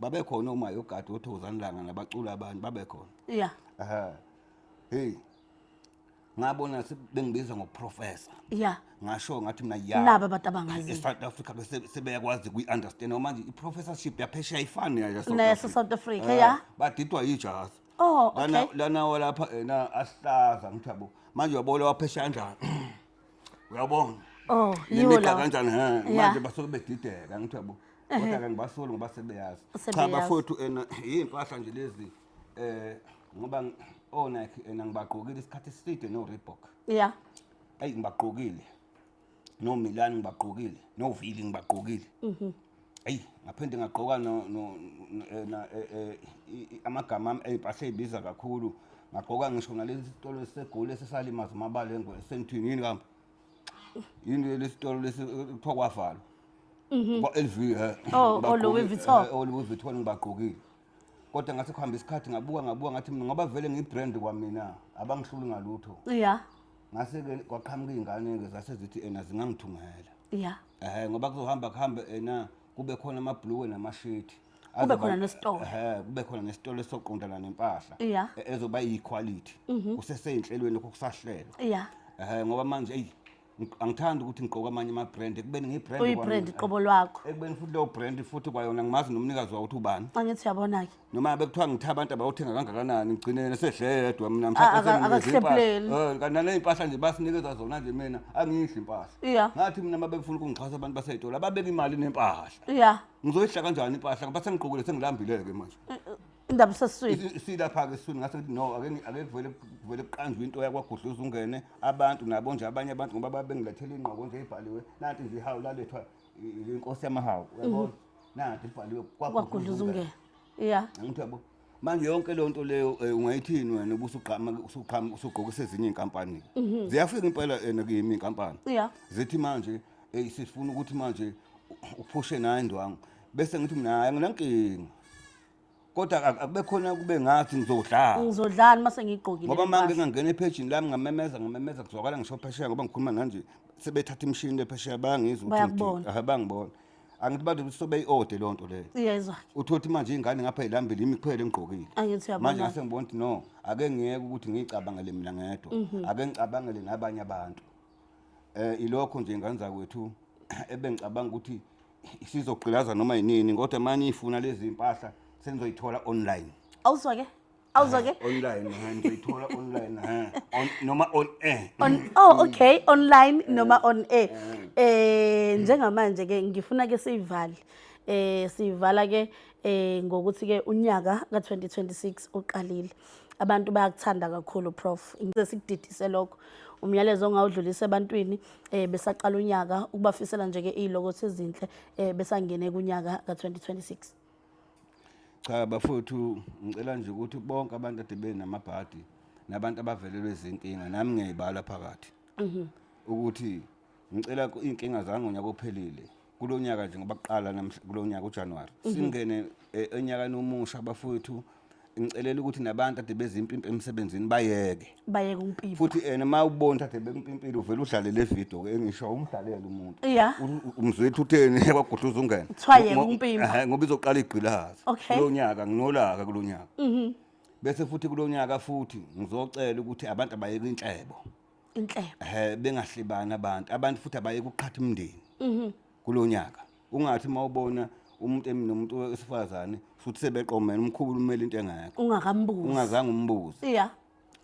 Babe khona uma yogadi oThokozani Langa nabacula abanye babe khona. Aha. Hey. Ngabona bengibiza ngoprofessor. Ngasho ngathi mina ya. Naba abantu abangaziyo. E-South Africa ke sebeyakwazi kuyi-understand ngoba manje i-professorship yaphesheya ayifani neyase Neyase South Africa, ya. Badidwa yijazi. Oh, okay. Lana walapha ena ahlaza ngithi yabo. Manje uyabona waphesheya kanjani? Uyabona? Oh, yiwo Nemigqa lawo. kanjani he? Manje basuke bedideka ngithi yabo. Kodwa ke ngibasoli ngoba sebeyazi. Cha Sebeyazi. bafowethu ena iy'mpahla nje lezi ngoba o-Nike ena ngibagqokile isikhathi eside no-Reebok. Eyi ngibagqokile. No-Milan ngibagqokile, no-Vili ngibagqokile. Eyi ngaphinde ngagqoka no no na amagama ami ey'mpahla ey'biza kakhulu. Ngagqoka ngisho nalesi sitolo esiseGoli esisalimaza amabala engwe esentwini yini kambe? Yini lesi sitolo lesi kuthiwa kwavalwa? Kwa LV he. Oh, oh, Louis Vuitton. Oh, Louis Vuitton ngibagqokile. Kodwa ngase kuhamba isikhathi ngabuka ngabuka ngathi mina ngoba vele ngiyibrand kwamina abangihluli ngalutho. Ngase ke kwaqhamuka izingane ke zase zithi ena zingangithungela. Ngoba kuzohamba kuhambe ena kube khona amabhluwe namashithi. Kube khona nesitolo. Kube khona nesitolo esoqondana nempahla. Ezoba yiquality. Kuseseyinhlelweni lokho kusahlelwa. Ngoba manje ey angithandi ukuthi ngigqoke amanye ama brand ekubeni ngiyibrand Uyibrand kwamina. qobo lwakho. Ekubeni futhi leyo brand futhi kwayona ngimazi nomnikazi wawo ukuthi ubani. Angithi uyabona ke. Noma bekuthiwa ngithe abantu abayothenga kangakanani ngigcine sesedledwa mina mhlawumbe senginikeza impahla. Akakuhlephuleli. Kanti nale mpahla nje basinikeza zona nje mina angiyidli impahla. Ngathi mina uma befuna ukungixhasa abantu baseyitolo ababeka imali nempahla. Ngizoyidla kanjani impahla ngoba sengigqokile sengilambile ke manje. Indaba sesiswini. Silapha ke esiswini ngase ngithi no ake ake kuvele kuvele kuqanjwe into yakwaGudluza ungene abantu nabo nje abanye abantu ngoba babengilethela ingqoko nje ibhaliwe nanti nje ihawu lalethwa inkosi yamahawu uyabona nanti ibhaliwe KwaGudluza ungene. Angithi yabo manje yonke le nto leyo ungayithini wena ubusugqama usuqhama usugqokisa ezinye inkampani. Ziyafika impela ena kimi inkampani. Zithi manje sifuna ukuthi manje uphushe nayo indwangu bese ngithi mina hayi anginankinga. Kodwa akube khona kube ngathi ngizodlala. Ngizodlala mase ngigqokile. Ngoba manje ngingangena ephejini lami ngamemeza ngamemeza kuzwakala ngisho phesheya ngoba ngikhuluma nanje sebethatha imishini lephesheya bayangizwa ukuthi ngithi, Bayakubona. aha, bangibona. Angithi bantu sobeyi-ode leyo nto leyo. Iyezwa. Uthole ukuthi manje iy'ngane ngapha y'lambile imiqhele engigqokile. Angithi uyabona. Manje ngase ngibona ukuthi no, ake ngiyeke ukuthi ngiyicabangele mina ngedwa. Ake ngicabangele nabanye abantu. Ilokho nje ingane zakwethu ebengicabanga ukuthi isizogqilaza noma yinini kodwa manje ifuna lezi impahla senizoyithola online. Awuzwa ke? Awuzwa ke? Online, nizoyithola online, on, noma on air. On, oh, okay, online noma on air. Njengamanje ke ngifuna ke siyivale. Siyivala ke ngokuthi ke unyaka ka2026 uqalile. Abantu bayakuthanda kakhulu Prof. Ngise sikudidise lokho. Umyalezo ongawudlulisa ebantwini besaqala unyaka ukubafisela nje ke izilokotho ezinhle besangene kunyaka ka2026. Cha bafowethu ngicela nje ukuthi bonke abantu ade benamabhadi nabantu abavelelwe izinkinga nami ngiyayibala phakathi. Ukuthi ngicela inkinga zangonyaka ophelile kulonyaka nje ngoba kuqala namhla kulonyaka uJanuary. Singene enyakeni omusha bafowethu ngicelela ukuthi nabantu ade bezimpimpi emsebenzini bayeke. Bayeke umpimpi. Futhi ena uma ubona ade bekumpimpile uvela udlale le video ke engisho umdlalele umuntu. Umzwethu utheni kwaGudluza ungene. Kuthiwa yeka umpimpi. Ngoba izoqala igqilaza. Kulonyaka nginolaka kulonyaka. Bese futhi kulonyaka futhi ngizocela ukuthi abantu abayeke inhlebo. Inhlebo. Bengahlebani abantu. Abantu futhi abayeke ukuqhatha imindeni. Kulonyaka. Ungathi mawubona umuntu nomuntu wesifazane futhi sebeqomene umkhulu umele into engekho. Ungakambuzi. Ungazange umbuze.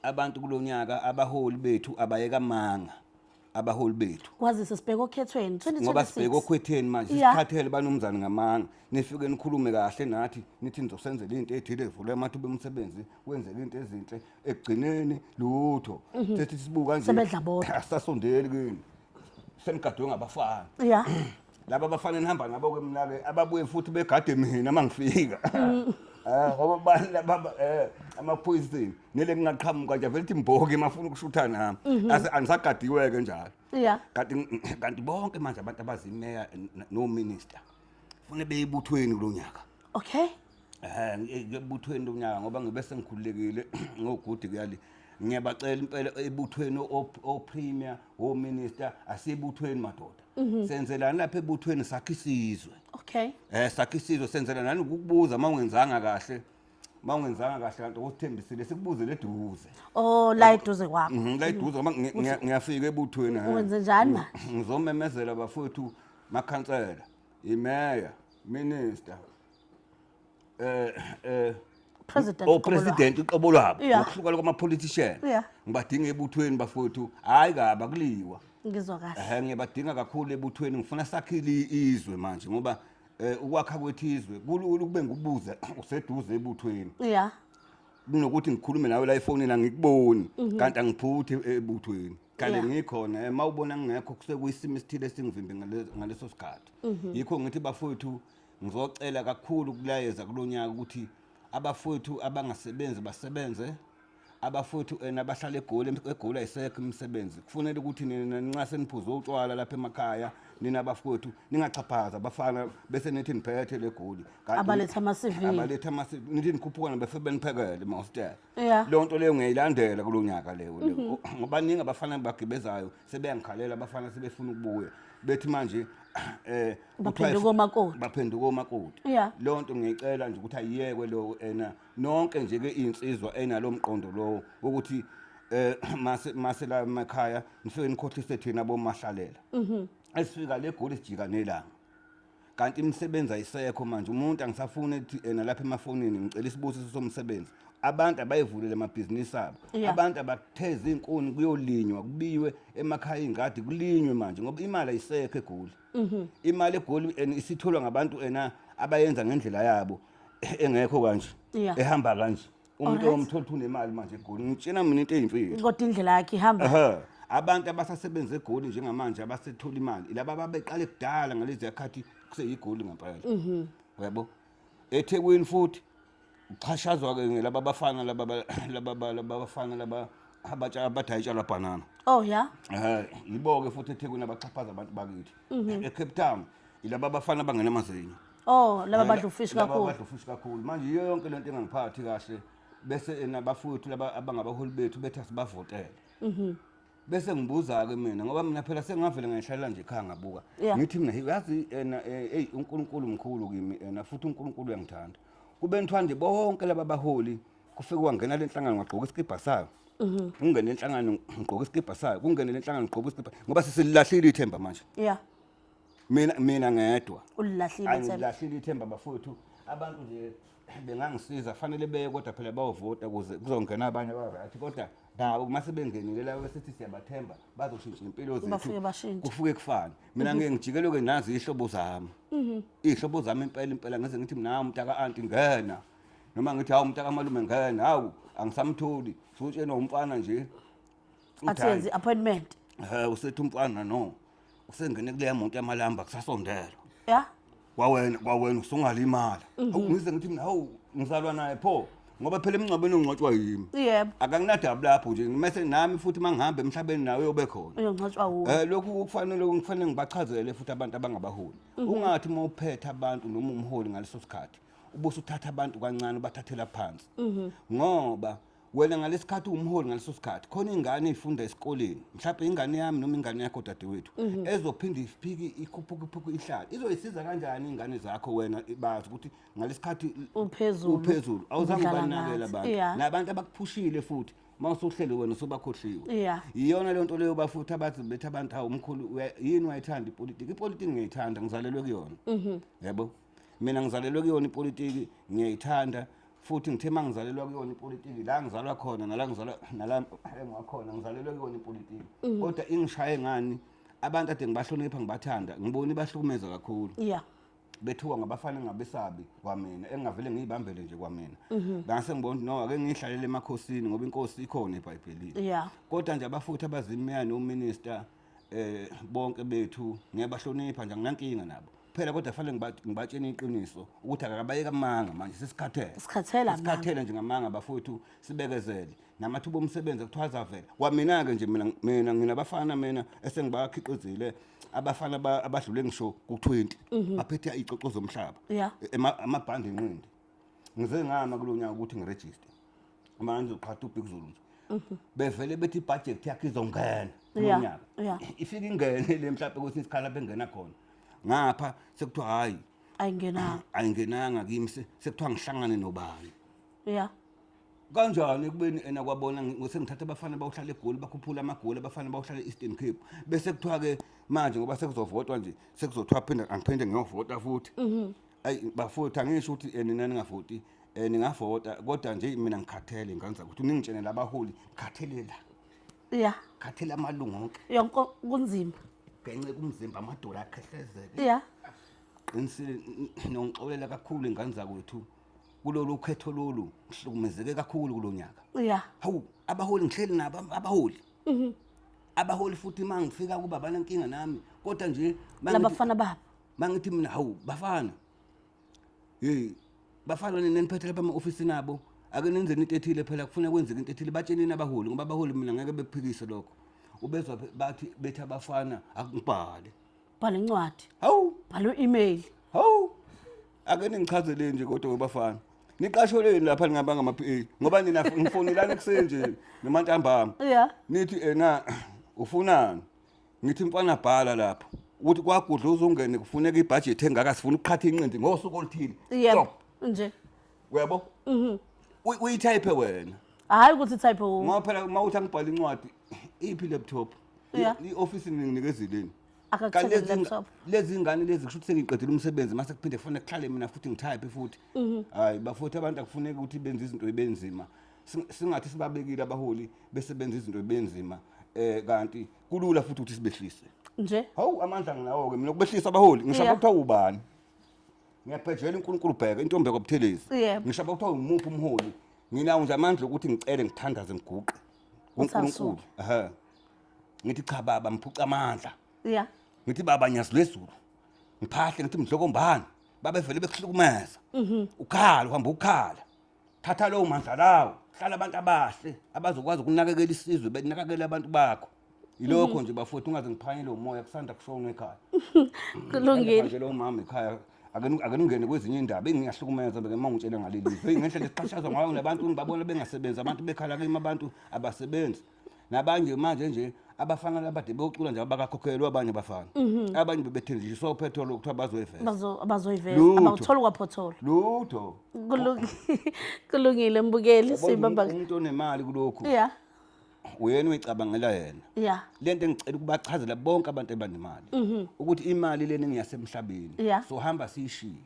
Abantu kulonyaka abaholi bethu abayeka amanga. Abaholi bethu. Kwazise sibheke okhethweni 2026. Ngoba sibheke okhethweni manje sikhathele banomzane ngamanga. Nifike nikhulume kahle nathi nithi nizosenzela into ethile evule amathuba omsebenzi wenzeke into ezinhle ekugcineni lutho. Sethi sibuka nje. Sebedla bodwa. Asasondeli kini. Senigadwe ngabafana. Laba abafana nihamba nabo ke mina ke ababuye futhi begade mina mangifika. Ngoba bani laba amaphoyiseni nele ngingaqhamuka nje vele ithi mbhoki mafuna ukushutha nami. Ase anisagadiwe ke njalo. Kanti bonke manje abantu abazimeya no minister fune beyibuthweni kulonyaka. Ngibuthweni lonyaka ngoba ngibe sengikhululekile ngogudi kuyali. Ngiyabacela impela ebuthweni o premier, o minister asibuthweni madoda. Senzelani lapha ebuthweni sakhe isizwe. Sakhe isizwe senzela nani ukukubuza mawungenzanga kahle. Uma ungenzanga kahle kanti okusithembisile sikubuze leduze. Oh, la eduze kwakho. La eduze ngoba ngiyafika ebuthweni. Wenze njani manje? Ngizomemezela bafowethu, makhansela, imeya, minister, President. O president uqobo lwabo, ngokuhlukana kwama politician. Ngibadinga ebuthweni bafowethu, hayi kabi akuliwa. Ngizwa kahle. Ngiyabadinga kakhulu ebuthweni, ngifuna sakhile izwe manje ngoba ukwakha kwethu izwe kulula ukube ngikubuze useduze ebuthweni. Kunokuthi ngikhulume nawe la efonini angikuboni, kanti angiphuthi ebuthweni. Kanti ngikhona, mawubona ngingekho kusekuyisimo esithile esingivimbe ngaleso sikhathi. Yikho ngithi bafowethu ngizocela kakhulu kulayeza kulonyaka ukuthi abafowethu abangasebenzi basebenze, abafowethu nabahlala eGoli, eGoli ayisekho imisebenzi. Kufanele ukuthi nina nincase niphuze utshwala lapha emakhaya, nina abafowethu ningachaphaza abafana bese nithi niphethe leGoli. Kanti abaletha ama-CV. Abaletha ama-CV, nithi nikhuphuka nabefe beniphekele emahostela. Leyo nto leyo ngiyayilandela kulo nyaka leyo leyo. Ngoba baningi abafana bagibezayo sebeyangikhalela, abafana sebefuna ukubuya. Bethi manje kuthiwa baphenduka omakoti. Baphenduka omakoti. Leyo nto ngiyicela nje ukuthi ayiyekwe lo ena nonke nje ke insizwa enalo mqondo lowo ukuthi mase la emakhaya nifike nikhohlise thina bomahlalela. Esifika le Goli sijika nelanga. Kanti imisebenzi ayisekho manje, umuntu angisafuni ukuthi ena lapha emafonini ngicela isibusiso somsebenzi. Abantu abayivulele amabhizinisi abo. Abantu abatheze izinkuni kuyolinywa, kubiwe emakhaya ingadi kulinywe manje ngoba imali ayisekho eGoli. Imali eGoli isitholwa ngabantu ena abayenza ngendlela yabo engekho kanje. Ehamba kanje. Umuntu omthola ukuthi unemali manje eGoli. Ngitshena mina into eyimfihlo. Kodwa indlela yakhe ihamba. Abantu abasasebenza eGoli njengamanje abasethola imali laba babeqale kudala ngalezi yakhathi kuseyiGoli ngempela. Uyabo? eThekwini futhi uchashazwa ke ngelaba bafana laba laba laba bafana laba abatsha abadayitsha banana. Oh yeah. Yibo ke futhi eThekwini abaxhaphaza abantu bakithi. eCape Town ilaba bafana abangena amazinyo. Oh, laba badla ufish Laba kakhulu. Badla ufish kakhulu. Manje yiyo yonke lento engangiphathi kahle bese nabafowethu laba abangabaholi bethu bethi asibavotele. Bese ngibuza ke mina ngoba mina phela sengavele ngayihlalela nje ekhaya ngabuka. Ngithi mina yazi ena hey uNkulunkulu mkhulu kimi ena futhi uNkulunkulu uyangithanda. Kube nithiwa nje bonke laba baholi kufike wangena lenhlangano ngagqoka isikibha sayo. Kungene lenhlangano ngigqoka isikibha sayo, kungene lenhlangano ngigqoka isikibha ngoba sesilahlile ithemba manje. Mina ngedwa. Ulilahlile ithemba. Angilahlile ithemba bafowethu. Abantu nje bengangisiza fanele beye kodwa phela bayovota ukuze kuzongena abanye aba-right kodwa nabo uma sebengenile laba besithi siyabathemba bazoshintsha impilo zethu. Bafike bashintshe. Kufuke kufane. Mina ngeke ngijikelwe nazi ihlobo zami. Ihlobo zami impela impela ngize ngithi mina umntaka anti ngena. Noma ngithi hawu umntaka malume ngena, hawu angisamtholi. Sutshenwa umfana nje. Athi yenze appointment. Usethi umfana no. Usengene kuleya muntu yamalamba kusasondela. Kwawena usungalimala. Awu ngize ngithi mina hawu ngizalwa naye pho ngoba phela emngcwabeni ungcwatshwa yimi. Akanginadaba lapho nje mase nami futhi mangihamba emhlabeni nawe uyobe khona. Uyongcwatshwa wuwe. Lokhu kufanele ngibachazele futhi abantu abangabaholi. Ungathi uma uphethe abantu noma umholi ngaleso sikhathi ubuse uthatha abantu kancane ubathathela phansi. Ngoba wena ngalesikhathi umholi ngaleso sikhathi khona ingane ifunda esikoleni mhlawumbe ingane yami noma ingane yakho dadewethu ezophinda iphike ikhuphuke iphuphuke ihlale izoyisiza kanjani ingane zakho wena bazi ukuthi ngalesikhathi uphezulu uphezulu awuzange udlala ubanakele ngathi. abantu nabantu abakuphushile futhi mawusuhleli wena usubakhohliwe. Iyona le nto leyo bafuthi abathi bethi abantu hawu umkhulu yini wayithanda ipolitiki. Ipolitiki ngiyayithanda ngizalelwe kuyona. Yebo. Mina ngizalelwe kuyona ipolitiki ngiyayithanda futhi ngithe mangizalelwa kuyona ipolitiki la ngizalwa khona nala ngizalwa nala engiwakhona ngizalelwe kuyona ipolitiki. Kodwa ingishaye ngani abantu ade ngibahlonipha ngibathanda ngibona ibahlukumeza kakhulu. Bethuka ngabafana engabesabi kwamina engavele ngiyibambele nje kwamina. Bangase ngibona ukuthi no ake ngihlalele emakhosini ngoba inkosi ikhona eBhayibhelini. Kodwa nje abafuthi abazimeya nominister bonke bethu ngiyabahlonipha nje anginankinga nabo. Phela kodwa fanele ngibatshene iqiniso ukuthi akabayeka amanga manje sesikhathele. Sikhathele amanga. Sikhathele nje ngamanga bafowethu sibekezele. Namathuba omsebenzi kuthiwa azavela. Kwamina ke nje mina nginabafana mina esengibakhiqizile abafana abadlule ngisho ku-20 baphethe izicoco zomhlaba. Amabhandi enqindi. Ngize ngama kulonyaka ukuthi ngiregister. Manje uqhatha uBig Zulu nje. Bevele bethi ibudget yakhe izongena kulonyaka. Ifike ingene le mhlawumbe kwesinye isikhala bengena khona. Ngapha sekuthiwa hayi ayingenanga. Ayingenanga kimi sekuthiwa ngihlangane nobani. Yeah. Kanjani ekubeni ena kwabona sengithatha abafana bawuhlala eGoli, bakhuphula amagoli abafana bawuhlala e-Eastern Cape, bese kuthiwa ke manje ngoba sekuzovotwa nje, sekuzothiwa phinda angiphinde ngiyovota futhi. Ayi bafowethu, angisho ukuthi nina ningavoti, ningavota, kodwa nje mina ngikhathele ngane zakwethu, ningitshene labaholi, ngikhathele la. Khathele amalungu onke. Yonke kunzima. Gence kumzimba, amadola akhehlezeke. Qinisile, nongixolela kakhulu ingane zakwethu. Kulolu khetho lolu ngihlukumezeke kakhulu kulonyaka. Hawu, abaholi ngihleli nabo abaholi. Abaholi futhi mangifika kuba banenkinga nami, kodwa nje labafana babo. Mangithi mina hawu bafana. Hey, bafana nina niphethe lapha ema-ofisini abo. Ake nenze into ethile phela, kufuna kwenzeke into ethile, batsheleni abaholi ngoba abaholi mina ngeke bekuphikise lokho. Ubezwa bathi bethi abafana akubhale. Bhala incwadi. Hawu, Bhala u-email. Hawu. Ake ningichazeleni nje kodwa bafana. Niqasheleni lapha ningaba ngama PA ngoba nina ngifonelana ekuseni nje noma ntambama. Nithi ena ufunani? Ngithi mfana bhala lapho. Ukuthi kwagudla uzungene kufuneka ibudget engaka, sifuna ukuqhatha inqindi ngosuku oluthile. Yebo. Nje. Uyabo? Uyitype wena. Hayi ukuthi type u. Ngoba phela uma uthi angibhala incwadi, iphi laptop? I-office nginikezeleni. Akakuthengele laptop. Lezi ngane lezi kusho ukuthi sengiqedile umsebenzi, mase kuphinde kufanele kuhlale mina futhi ngitype futhi. Hayi bafuthi, abantu akufuneki ukuthi benze izinto ebenzima. Singathi sibabekile abaholi bese benza izinto ebenzima, kanti kulula futhi ukuthi sibehlise. Nje. Hawu, amandla nginawo ke mina ukubehlisa abaholi, ngisho kuthiwa ubani. Ngiyaphejela uNkulunkulu, bheka intombi yakwaButhelezi. Ngisho kuthiwa umuphi umholi, nginawo nje amandla ukuthi ngicele, ngithandaze, ngiguqe kuNkulunkulu. Ehhe. Ngithi cha baba, ngiphuca amandla. Ngithi baba nyazi lwezulu. Ngiphahle ngithi mdlokombani, babe vele bekuhlukumeza. Ukhala, uhamba ukhala. Thatha lowo mandla lawo. Hlala abantu abahle abazokwazi ukunakekela isizwe, benakekele abantu bakho. Yilokho nje bafowethu, ungaze ngiphanyele umoya, kusanda kushona ekhaya. Kulungile. Nje lo mama ekhaya, ake ningene kwezinye indaba engiyahlukumeza beke mangitshela ngaleli zwe, ngendlela esixhashazwa ngayo nabantu ngibabona bengasebenzi, abantu bekhala kimi, abantu abasebenzi. Nabanye manje nje abafana labade beyocula nje abakakhokhelwa, abanye abafana. Abanye bebethenjiswa upetrol ukuthiwa bazoyiveza. Bazoyiveza. Lutho. Abawuthola kwaphothola. Lutho. Kulungile mbukeli, Yabona sibamba. umuntu onemali kulokhu. Uyena uyicabangela yena. Lento engicela ukubachazela bonke abantu abanemali ukuthi imali lena ngiyasemhlabeni. So hamba siyishiye.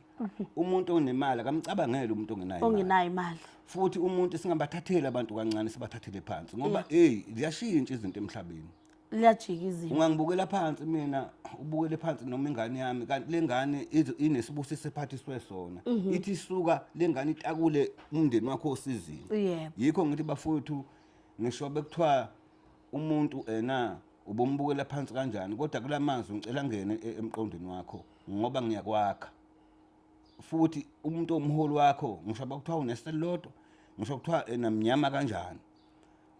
Umuntu onemali akamcabangele umuntu ongenayo imali. Ongenayo imali. Futhi umuntu singabathatheli abantu kancane, sibathathele phansi ngoba hey, ziyashintsha izinto emhlabeni. Liyajika izinto. Ungangibukela phansi mina, ubukele phansi noma ingane yami, kanti le ngane inesibusiso ephathiswe sona. Ithi isuka le ngane itakule umndeni wakho osizini. Yikho ngithi bafowethu, ngisho bekuthiwa umuntu ena ubombukela phansi kanjani, kodwa kulamazwi ngicela ngene emqondweni wakho ngoba ngiyakwakha. Futhi umuntu omholi wakho, ngisho bakuthiwa uneselodwa, ngisho kuthiwa ena mnyama kanjani,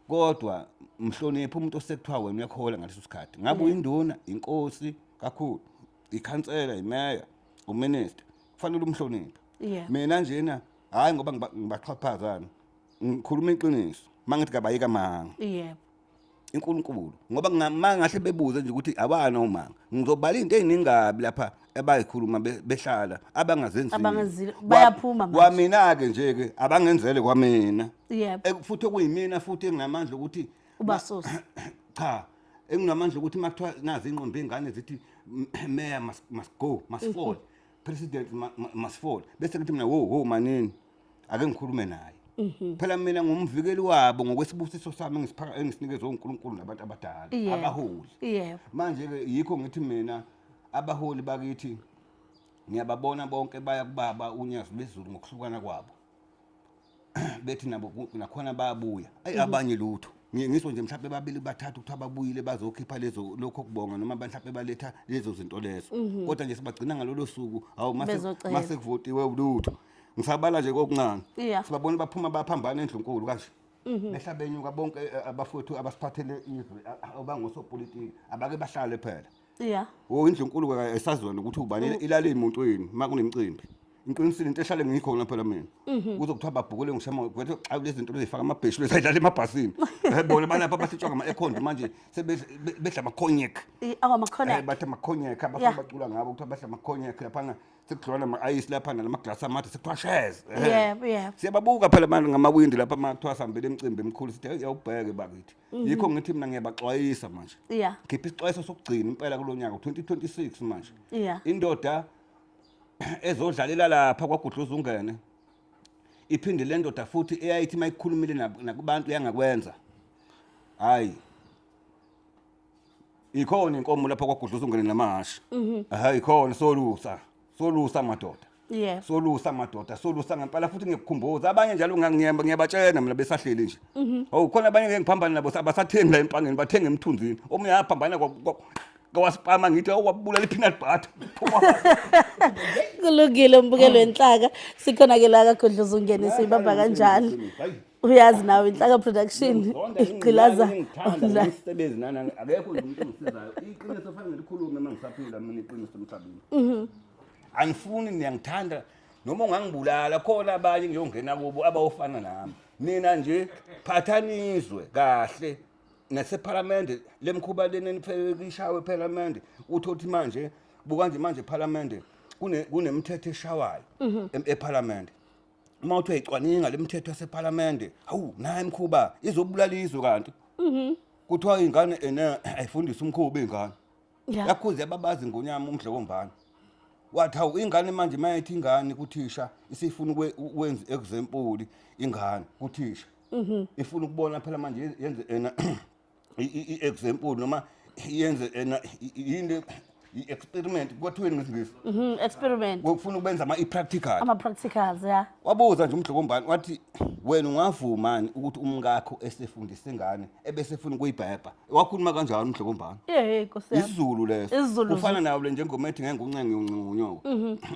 kodwa mhloniphe umuntu osekuthiwa wena uyakhola ngaleso sikhathi. Ngabe uyinduna, inkosi kakhulu, ikhansela, imeya, uminister, kufanele umhloniphe. Mina njena hayi ngoba ngibaxhaphazana, ngikhuluma iqiniso mangithi kabayika amanga. INkulunkulu ngoba mangahle bebuze nje ukuthi abana umanga, ngizobala into eziningabi lapha abayikhuluma behlala abangazenzile. Abangenzile, bayaphuma manje. Kwamina ke nje ke abangenzele kwamina. Futhi okuyimina futhi enginamandla ukuthi Ubasuse. Cha, enginamandla ukuthi makuthiwa nazi inqondo ingane zithi mayor must go, must fall, president must fall, bese ngithi mina wo wo manini ake ngikhulume naye. Phela mina ngumvikeli wabo ngokwesibusiso sami engisinikezwe uNkulunkulu nabantu abadala, abaholi. Manje ke yikho ngithi mina abaholi bakithi ngiyababona bonke baya kubaba uNyazi lwezulu ngokuhlukana kwabo. Bethi nabo nakhona bayabuya. Ayi abanye lutho. Ngisho nje mhlawumbe babili bathathu kuthiwa babuyile bazokhipha lezo lokho kubonga noma mhlawumbe baletha lezo zinto lezo. Kodwa nje sibagcina ngalolo suku, hawu Bezocela. mase kuvotiwe ulutho. Ngisabala nje kokuncane. Sibabona baphuma baphambana endlunkulu kanje. Behla benyuka bonke abafowethu abasiphathele izwe, abangosopolitiki abake bahlale phela. Wo indlunkulu ke esazona ukuthi ubani ilale emuntwini makunemicimbi. Ngiqinisile into ehlale ngikhona phela mina. Kuze kuthiwa babhukule ngishama kwethu xa lezi zinto lezifaka amabheshu lezidlala emabhasini. Bona balapha bahlitshwa ngama aircon manje sebedla ama cognac. Ama-cognac. Bathi ama cognac abafana bacula ngabo kuthiwa badla ama cognac laphana sekudliwa nama-ayisi lapha nalamaglasi amade sekuthiwa shares. Yebo, yebo. Siyababuka phela manje ngamawindi lapha uma kuthiwa sihambele imicimbi emikhulu sithi hey yawubheke bakithi. Yikho ngithi mina ngiyabaxwayisa manje. Khipha isixwayiso sokugcina impela kulo nyaka 2026 manje. Indoda ezodlalela lapha kwaGudluza ungene iphinde le ndoda futhi eyayithi uma ikhulumile nakubantu yangakwenza hayi ikhona inkomo lapha kwaGudluza ungene namahhashi. Hayi ikhona solusa solusa madoda. Solusa madoda solusa ngempela futhi ngikukhumbuza abanye njalo ngiyabatshena mina besahleli nje. Hawu khona abanye ngeke ngiphambane nabo abasathengi la empangeni bathenga emthunzini. Omunye ayaphambana kwawaspama ngithi awabulala i-peanut butter. Kulungile mbukelo wenhlaka sikhona ke la kaGudluza ungene siyibamba kanjalo. Uyazi nawe Inhlaka Production igqilaza ngithanda ngisisebenzi nana akekho nje umuntu ongisizayo. Iqiniso fanele ngilikhulume uma ngisaphila mina iqiniso emhlabeni. Angifuni niyangithanda noma ungangibulala khona abanye ngiyongena kubo abawofana nami. Nina nje phathanizwe kahle nasephalamende lemkhuba lena enifike ishawe ephalamende uthi manje buka nje manje ephalamende kunemithetho eshawayo ephalamende. Uma uthi uyayicwaninga le mithetho yasephalamende hawu nayi imkhuba izobulala izwe kanti. Kuthiwa ingane ene ayifundise umkhuba ingane. Yakhuze yababaza ingonyama umdlokombane. Wathi hawu ingane manje mayethi ingane kuthisha isifuna ukwenza example ingane kuthisha. Ifuna ukubona phela manje yenze ena i-example noma yenze ena yini i-experiment kwathiweni ngesiNgisi. Experiment. Ufuna ukubenza ama i-practical. Ama practicals, yeah. Wabuza nje umdlokombane wathi wena ungavumani ukuthi umkakho esefundisa ingane ebese efuna ukuyibhebha. Wakhuluma kanjalo umdlokombane. Yey Nkosi yami. isiZulu leso. IsiZulu. Kufana nawo le njengoma ethi ngeke uncenge uncenga unyoko.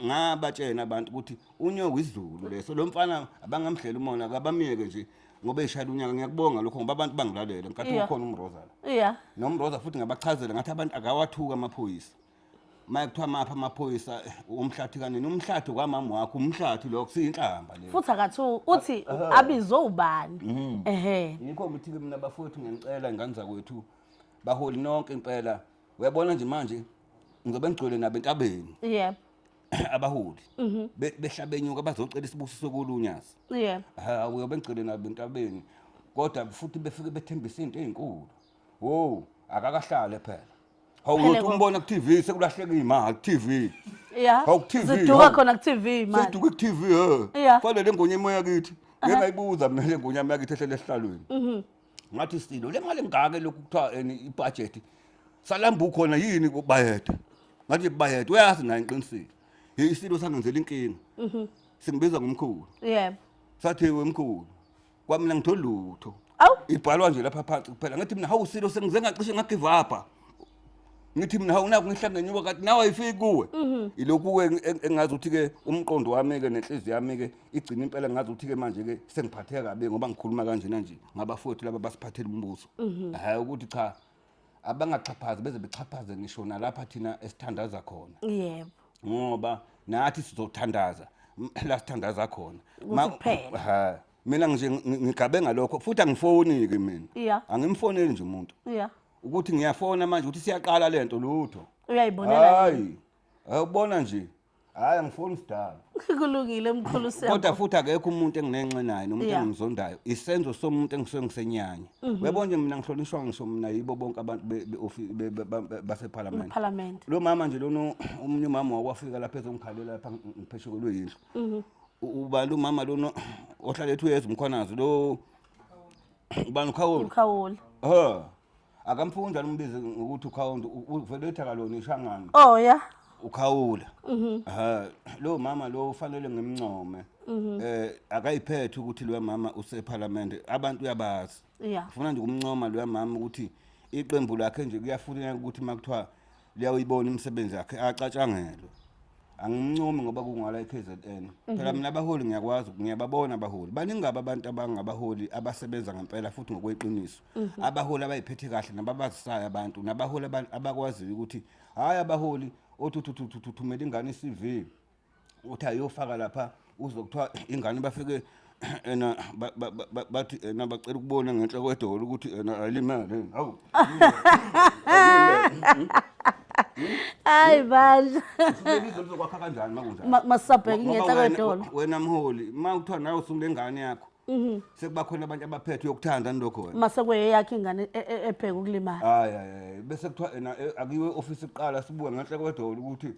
Ngabatshena abantu ukuthi unyoko isiZulu leso. Lo mfana abangamhlela umona akabamiyeke nje ngoba eshayela unyaka ngiyakubonga lokho ngoba abantu bangilalela nkathi ukhona umroza la. Nomroza futhi ngabachazela ngathi abantu akawathuka amaphoyisa. Maye kuthiwa mapha amaphoyisa umhlathi kanini umhlathi kwamama wakho umhlathi lokho siyinhlamba leyo. Futhi akathu uthi abizwe ubani. Ehhe. Yikho ngithi ke mina bafowethu ngiyanicela ingane zakwethu baholi nonke impela. Uyabona nje manje ngizobe ngigcwele nabo entabeni. Abaholi. Behla benyuka bazocela isibusiso kolunyazi. Ha uyobe ngigcwele nabo entabeni. Kodwa futhi befike bethembisa into ezinkulu. Wo akakahlale phela. Hawu Phele uyothi umbona ku TV sekulahleka imali ku TV. Hawu ku TV. Ziduka khona ku TV manje. Seduka ku TV he. Fanele le ngonyama yakithi. Ngeke ngayibuza mina le ngonyama yakithi ehlele esihlalweni. Ngathi silo le mali engaka lokhu kuthiwa ibudget. Salamba ukhona yini bayede. Ngathi bayede uyazi naye ngiqinisile. Hey isilo sangenzela inkinga. Singibiza ngomkhulu. Sathi wemkhulu. Kwamina ngitholi lutho. Awu. Ibhalwa nje lapha phansi kuphela. Ngathi mina hawu silo sengize ngacishe ngagive up. Ngithi mina hawu naku ngihla ngenyuka kanti nawe ayifiki kuwe. Ilokhu ke engazi ukuthi ke umqondo wami ke nenhliziyo yami ke igcina impela ngazi ukuthi ke manje ke sengiphatheka kabi ngoba ngikhuluma kanjena nje ngabafowethu laba basiphathela umbuso. Hayi ukuthi cha abangaxhaphazi beze bexhaphaze ngisho nalapha thina esithandaza khona. Ngoba nathi sizothandaza la sithandaza khona. Ukuthi kuphele. Ha. Mina nje ngigabe ngalokho futhi angifoni ke mina. Angimfoneli nje umuntu. Ukuthi ngiyafona manje ukuthi siyaqala lento lutho. Uyayibonela. Hayi. Awubona nje. Hayi angifoni sidalo. Kulungile mkhulu siyabonga. Kodwa futhi akekho umuntu enginenxe naye nomuntu engimzondayo. Isenzo somuntu engisuke ngisenyanya. Uyabona nje mina ngihlonishwa ngisho mina yibo bonke abantu baseParliament. Parliament. Lo mama nje lona omunye umama wakwafika lapha ezongikhalela lapha ngipheshekelwe yindlu. Ubani umama lona ohlala ethi uyeza umkhwanazi lo ubani uKhawula? uKhawula. Ha. Akamfuni njalo umbize ngokuthi uKhawula uvele ethi akalona ishangane. Oh yeah. uKhawula. Ha lo mama lo ufanele ngimncome. Akayiphethe ukuthi lo mama useParliament abantu uyabazi. Ufuna nje ukumncoma lo mama ukuthi iqembu lakhe nje kuyafuneka ukuthi makuthiwa liyawuyibona imisebenzi yakhe acatshangelwe. Angimncomi ngoba kungala iKZN. Phela mina abaholi ngiyakwazi ngiyababona abaholi. Baningi abantu abangabaholi abasebenza ngempela futhi ngokweqiniso. Abaholi abayiphethe kahle nababazisayo abantu nabaholi abakwaziyo ukuthi hayi abaholi othi thumela ingane iCV. Uthi ayofaka lapha uzokuthiwa ingane bafike ena bathi ena bacela ukubona ngenhla kwedolo ukuthi ena ayilimele. Hawu. Hayi bandla. Izwe lizokwakha kanjani makunjalo? Masabheka ngenhla kwedolo. Wena mholi, uma kuthiwa nawe usungulengane yakho. Sekuba khona abantu abaphethe uyokuthanda nilokho wena. Mase kweyakhe ingane ebheka ukulimala. Hayi hayi bese kuthiwa ena akuyiwe office kuqala sibuke ngenhla kwedolo ukuthi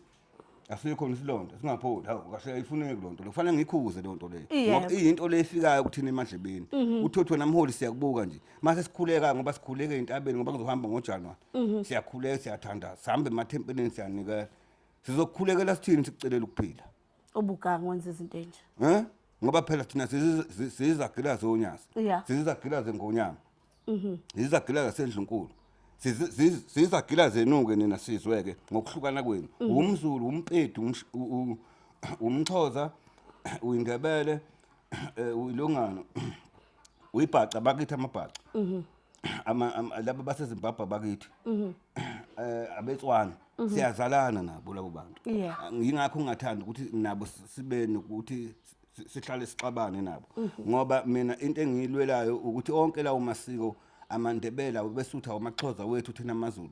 asikho isilonda singapholi. Hawu kahle ayifuneki lonto le, kufanele ngikhuze lonto leyo ngoba iyinto le efikayo kuthina emadlebeni. Uthi wena mholi siyakubuka nje mase sikhuleka ngoba sikhuleka entabeni ngoba kuzohamba ngoJanuary. Siyakhuleka siyathandaza sihambe emathempelini siyanikela. Sizokukhulekela sithini sikucelela ukuphila. Ubuganga wenza izinto enje. Eh? Ngoba phela thina sizizagila zonyazi. Sizizagila zengonyama. Sizizagila zasendlunkulu. Sizizagila zenuke nina sizweke ngokuhlukana kwenu. UmZulu, uMpedi, umXhosa, uyiNdebele, uyilongano. Uyibhaca bakithi amabhaca. Ama laba baseZimbabwe bakithi. Abetswana. Siyazalana nabo labo bantu. Yingakho ngingathandi ukuthi nabo sibe nokuthi sihlale sixabane nabo. Ngoba mina into engiyilwelayo ukuthi onke lawo masiko amaNdebele abesutha amaXhosa wethu thina amaZulu.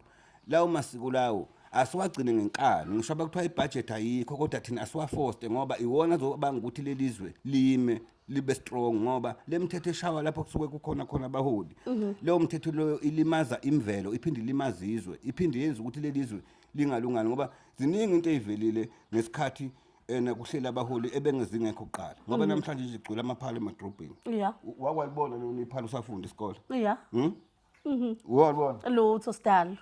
Lawo masiko lawo asiwagcine ngenkani, ngisho abakuthiwa ibudget ayikho kodwa thina asiwafoste ngoba iwona azobanga ukuthi lelizwe lime libe strong ngoba lemithetho eshawa lapho kusuke kukhona khona abaholi. Leyo mthetho leyo ilimaza imvelo, iphinde ilimaze izwe, iphinde yenze ukuthi lelizwe lingalungani ngoba ziningi into ezivelile ngesikhathi ena kuhlela abaholi ebengezingekho kuqala ngoba namhlanje nje igcwele amaphala emadrobheni. Wakwalibona lona iphala usafunda isikole? Walibona? Lutho sidalo.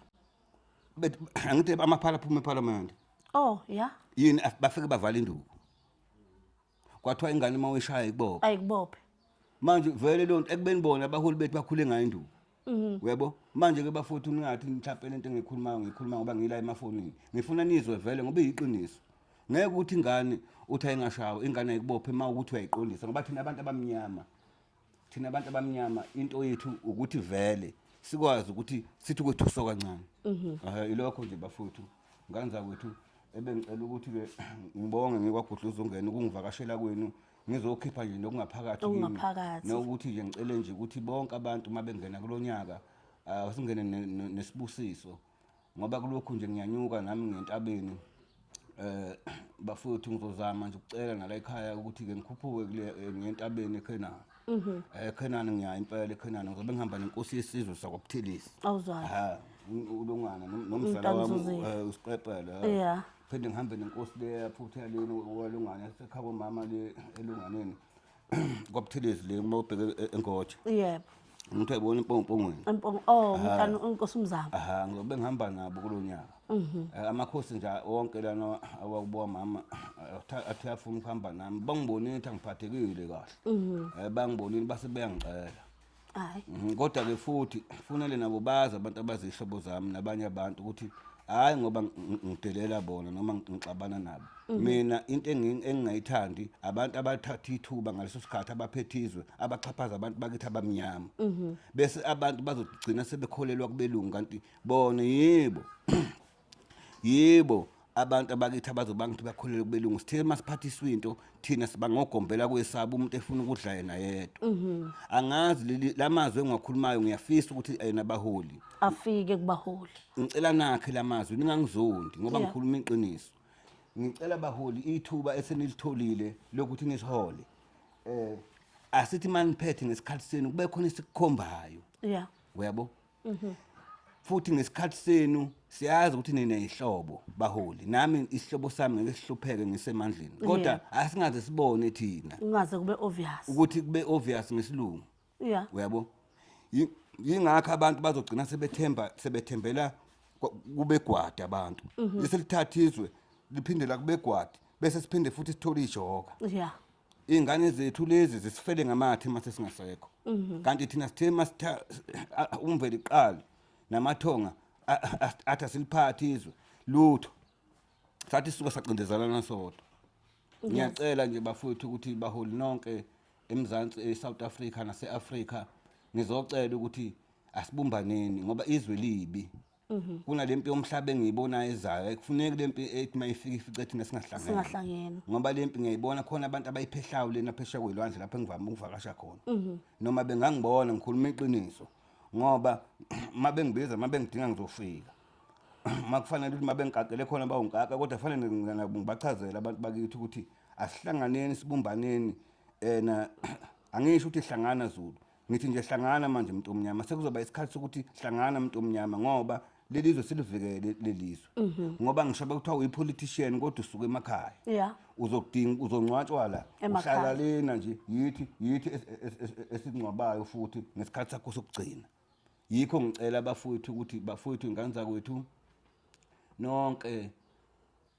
Angithi amaphala aphuma eParliament. Oh, yeah. Yini bafike bavala induku. Kwathiwa ingane uma uyishaya ikubophe. Ayikubophe. Manje vele lonto ekubeni bona abaholi bethu bakhule ngayo induku. Uyabo? Manje ke bafowethu ningathi mhlawumbe lento engikhulumayo ngikhuluma ngoba ngila emafonini. Ngifuna nizwe vele ngoba iyiqiniso. Ngeke ukuthi ingane uthi ayingashawa, ingane ayikubophe uma ukuthi uyayiqondisa ngoba thina abantu abamnyama. Thina abantu abamnyama into yethu ukuthi vele sikwazi ukuthi sithi kwethuso kancane. Ilokho nje bafowethu. Nganza kwethu ebengicela ukuthi ke ngibonge ngikwaGudluza ungene ukungivakashela kwenu ngizokhipha nje nokungaphakathi kimi. Nokuthi nje ngicele nje ukuthi bonke abantu uma bengena kulonyaka asingene nesibusiso ngoba kulokhu nje ngiyanyuka nami ngentabeni. Bafowethu ngizozama nje ukucela nala ekhaya ukuthi ke ngikhuphuke kule ngentabeni eKhenani. eKhenani ngiya impela eKhenani ngizobe ngihamba nenkosi yesizwe sakwaButhelezi. Awuzwani. Ha, ulungana nomzala wami uSiqepele. Phinde ngihambe nenkosi le yaphutha leni walungana esekhaya mama le elunganeni. KwaButhelezi le uma ubheke eNgotshe. Yebo. Umuntu ayibona impongompongweni. Impongo, oh, umntana inkosi umzamo. Aha, ngizobe ngihamba nabo kulonyaka. Amakhosi nje wonke lana awakubo mama athi afuna ukuhamba nami. Bangibonile ukuthi angiphathekile kahle. Bangibonile base beyangicela. Hayi. Kodwa ke futhi kufanele nabo bazi abantu abazihlobo zami nabanye abantu ukuthi hayi ngoba ngidelela bona noma ngixabana nabo. Mina into engingayithandi abantu abathatha ithuba ngaleso sikhathi abaphethe izwe abaxhaphaza abantu bakithi abamnyama. Bese abantu bazogcina sebekholelwa kubelungu kanti bona yebo. Yebo abantu abakithi abazobanga ukuthi bakholelwe kubelungu. Sithe masiphathiswa into thina siba ngogombela kwesaba umuntu efuna ukudla yena yedwa. Angazi leli lamazwi engiwakhulumayo ngiyafisa ukuthi yena abaholi afike kubaholi. Ngicela nakhe lamazwi ningangizondi ngoba ngikhuluma iqiniso. Ngicela baholi ithuba esenilitholile lokuthi nisihole. Asithi maniphethe ngesikhathi senu kube khona esikukhombayo. Uyabo? Futhi ngesikhathi senu siyazi ukuthi ninezihlobo baholi. Nami isihlobo sami ngeke sihlupheke ngisemandleni. Kodwa asingaze sibone thina. Ungaze kube obvious. Ukuthi kube obvious ngesilungu. Uyabo? Yingakho abantu bazogcina sebethembela kubegwadi abantu. Leselithatha izwe liphinde la kubegwadi bese siphinde futhi sithole ijoka. Ingane zethu lezi zisifele ngamathe mase singasekho. Kanti thina sithe masitha umveli iqala namathonga athi asiliphathe izwe lutho. Sathi sisuka sacindezelana sodwa. Ngiyacela nje bafowethu ukuthi baholi nonke eMzansi, eSouth Africa naseAfrica, ngizocela ukuthi asibumbaneni ngoba izwe libi. Kunale mpi yomhlaba engiyibonayo ezayo. Ayikufuneki le mpi ethi uma ifika ifice thina singahlangene. Singahlangene. Ngoba le mpi ngiyayibona khona abantu abayiphehlayo lena phesheya kwelwandle lapho engivame ukuvakasha khona. Noma bengangibona ngikhuluma iqiniso ngoba uma bengibiza uma bengidinga ngizofika. Uma kufanele ukuthi uma bengikakele khona bawungikaka kodwa kufanele ngibachazele abantu bakithi ukuthi asihlanganeni sibumbaneni ena angisho ukuthi hlangana Zulu. Ngithi nje hlangana manje mntu omnyama sekuzoba isikhathi sokuthi hlangana mntu omnyama ngoba leli zwe silivikele lelizwe ngoba ngisho bekuthiwa uyi-politician kodwa usuka emakhaya uzokudinga uzongcwatshwa la uhlala lena nje yithi yithi esingcwabayo futhi ngesikhathi sakho sokugcina yikho ngicela abafowethu ukuthi bafowethu ingane zakwethu nonke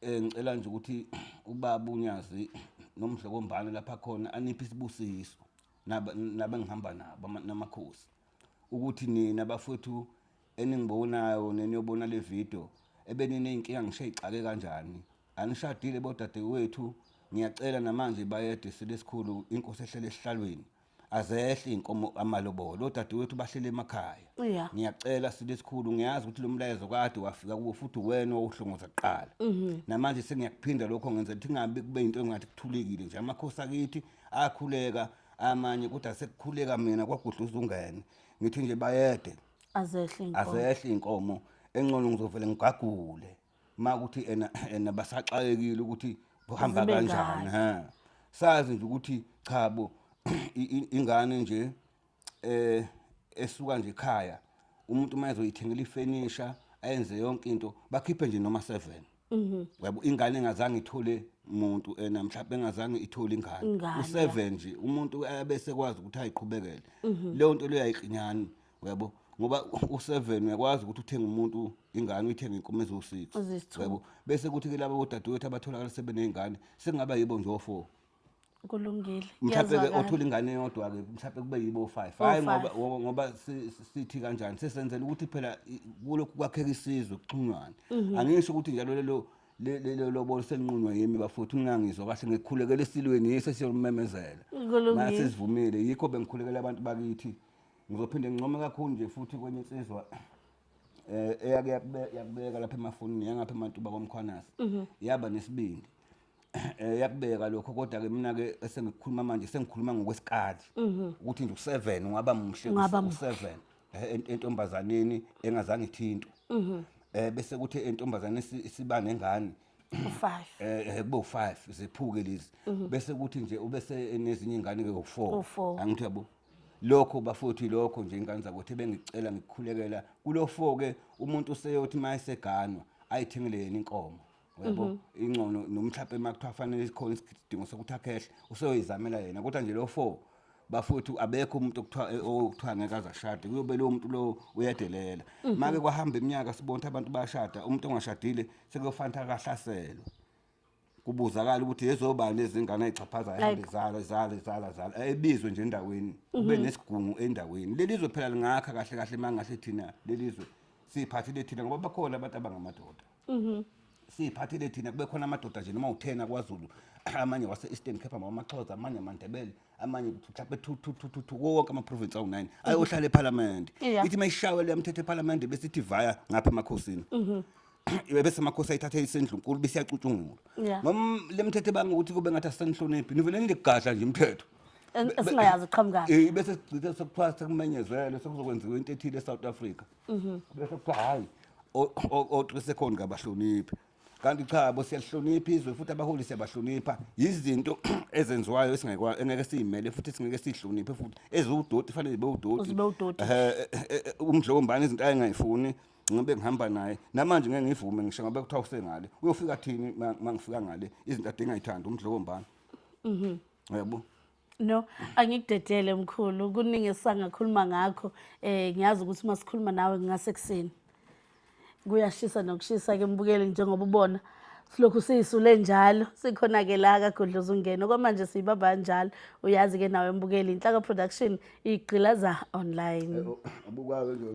ngicela nje ukuthi ubaba uNyazi noMdlokombane lapha khona aniphe isibusiso nabengihamba nabo namakhosi ukuthi nina bafowethu eningibonayo neniyobona le video ebeniney'nkinga ngisho ey'xake kanjani anishadile bodadewethu ngiyacela namanje bayede silesikhulu inkosi ehlele esihlalweni azehle iy'nkomo amalobolo odadewethu bahlele emakhaya ngiyacela silesikhulu ngiyazi ukuthi lo mlayezo kade wafika kuwo futhi wena owuhlongoza kuqala namanje sengiyakuphinda lokho ngenza ukuthi kungabi kube into engathi kuthulekile nje amakhosi akithi akhuleka amanye kodwa sekukhuleka mina kwagudluza ungene ngithi nje bayede azehle inkomo azehle inkomo engcono ngizovele ngigagule makuthi ena ena basaxakekile ukuthi kuhamba kanjani ha sazi nje ukuthi cha bo ingane nje eh esuka nje ekhaya umuntu uma ezoyithengela ifenisha ayenze yonke into bakhiphe nje noma 7 yabo ingane engazange ithole muntu ena mhlawumbe engazange ithole ingane u7 nje umuntu abese kwazi ukuthi ayiqhubekele leyo nto leyo ayiklinyani uyabo ngoba u7 uyakwazi ukuthi uthenge umuntu ingane uyithenge inkomo eziwu6 uyabo bese kuthi ke laba odadewethu abatholakala sebenezingane sekungaba yibo nje o4 Kulungile. Mhlawumbe ke othola ingane eyodwa ke mhlawumbe kube yibo 5. Hayi ngoba ngoba sithi kanjani sesenzela ukuthi phela kulokhu kwakheka isizwe kuxhunywane. Mhm. Angisho ukuthi njalo lelo lelo lobolo selinqunywa yimi bafuthu ngingangizwa kahle ngikhulekela esilweni yiso esiyomemezela. Mase sivumile yikho bengikhulekela abantu bakithi. Ngizophinde ngincome kakhulu nje futhi kwenye insizwa eh eyake yakubeka lapha emafonini yangapha emantuba kwaMkhwanazi. Mhm. Yaba nesibindi. Eh yakubeka lokho kodwa ke mina ke esengikukhuluma manje sengikhuluma ngokwesikali ukuthi nje u7 ungaba muhle u7 entombazaneni engazange ithintwe. Bese kuthi entombazaneni siba nengane u5 kube u5 ziphuke lezi bese kuthi nje ubese enezinye ingane ke u4 angithi yabo lokho bafowethu lokho nje ingane zakuthi bengicela ngikukhulekela kulo 4 ke umuntu useyothi mayeseganwa ayithengele yena inkomo uyabo ingcono nomhlaphe uma kuthiwa fanele sikhona isidingo sokuthi akhehle useyoyizamela yena kodwa nje lo 4 bafowethu abekho umuntu okuthiwa okuthiwa ngeke azashade kuyobe lowo muntu lo uyadelela make kwahamba iminyaka sibona ukuthi abantu bayashada umuntu ongashadile sekuyofanele akahlaselwe kubuzakala ukuthi yezobani lezi ngane ayixhaphaza ahambe zala zala zala zala ebizwe nje endaweni kube nesigungu endaweni lelizwe phela lingakha kahle kahle mangahle thina lelizwe siphathile thina ngoba bakhona abantu abangamadoda siyiphathile thina kube khona amadoda nje noma u-10 akwaZulu amanye wase-Eastern Cape amaXhosa amanye amaNdebele amanye mhlawumbe thu thu thu thu thu wonke ama-province awu-9 ayohlala ephalamende ithi uma ishawe leya mthetho ephalamende bese ithi vaya ngapha emakhosini bese amakhosi ayithathe isendlunkulu bese iyacutshungulwa noma le mthetho ebanga ukuthi kube ngathi asisanihloniphi nivele nilegadla nje imithetho esingayazi iqhamukaphi bese sigcine sekuthiwa sekumenyezelwe sekuzokwenziwa into ethile e-South Africa bese kuthiwa hhayi o-three second kabahloniphi kanti cha bo siyalihlonipha izwe futhi abaholi siyabahlonipha yizinto ezenziwayo engeke siyimele futhi singeke siyihloniphe futhi eziwudoti fanele zibe udoti Zibe udoti. Umdlokombane izinto ayengayifuni ngobe ngihamba naye namanje ngeke ngivume ngisho ngoba kuthiwa usengale uyofika thini ma ngifika ngale izinto ade ngayithandi umdlokombane uyabo. No, angikudedele mkhulu, kuningi esangakhuluma ngakho. Ngiyazi ukuthi uma sikhuluma nawe ngingase kuseni. Kuyashisa nokushisa ke mbukeli njengoba ubona. Silokhu siyisule njalo, sikhona ke la kaGudluza ungene. Okwamanje siyibamba kanjalo. Uyazi ke nawe mbukeli, Inhlaka Production igqilaza online. Ubukwazi nje.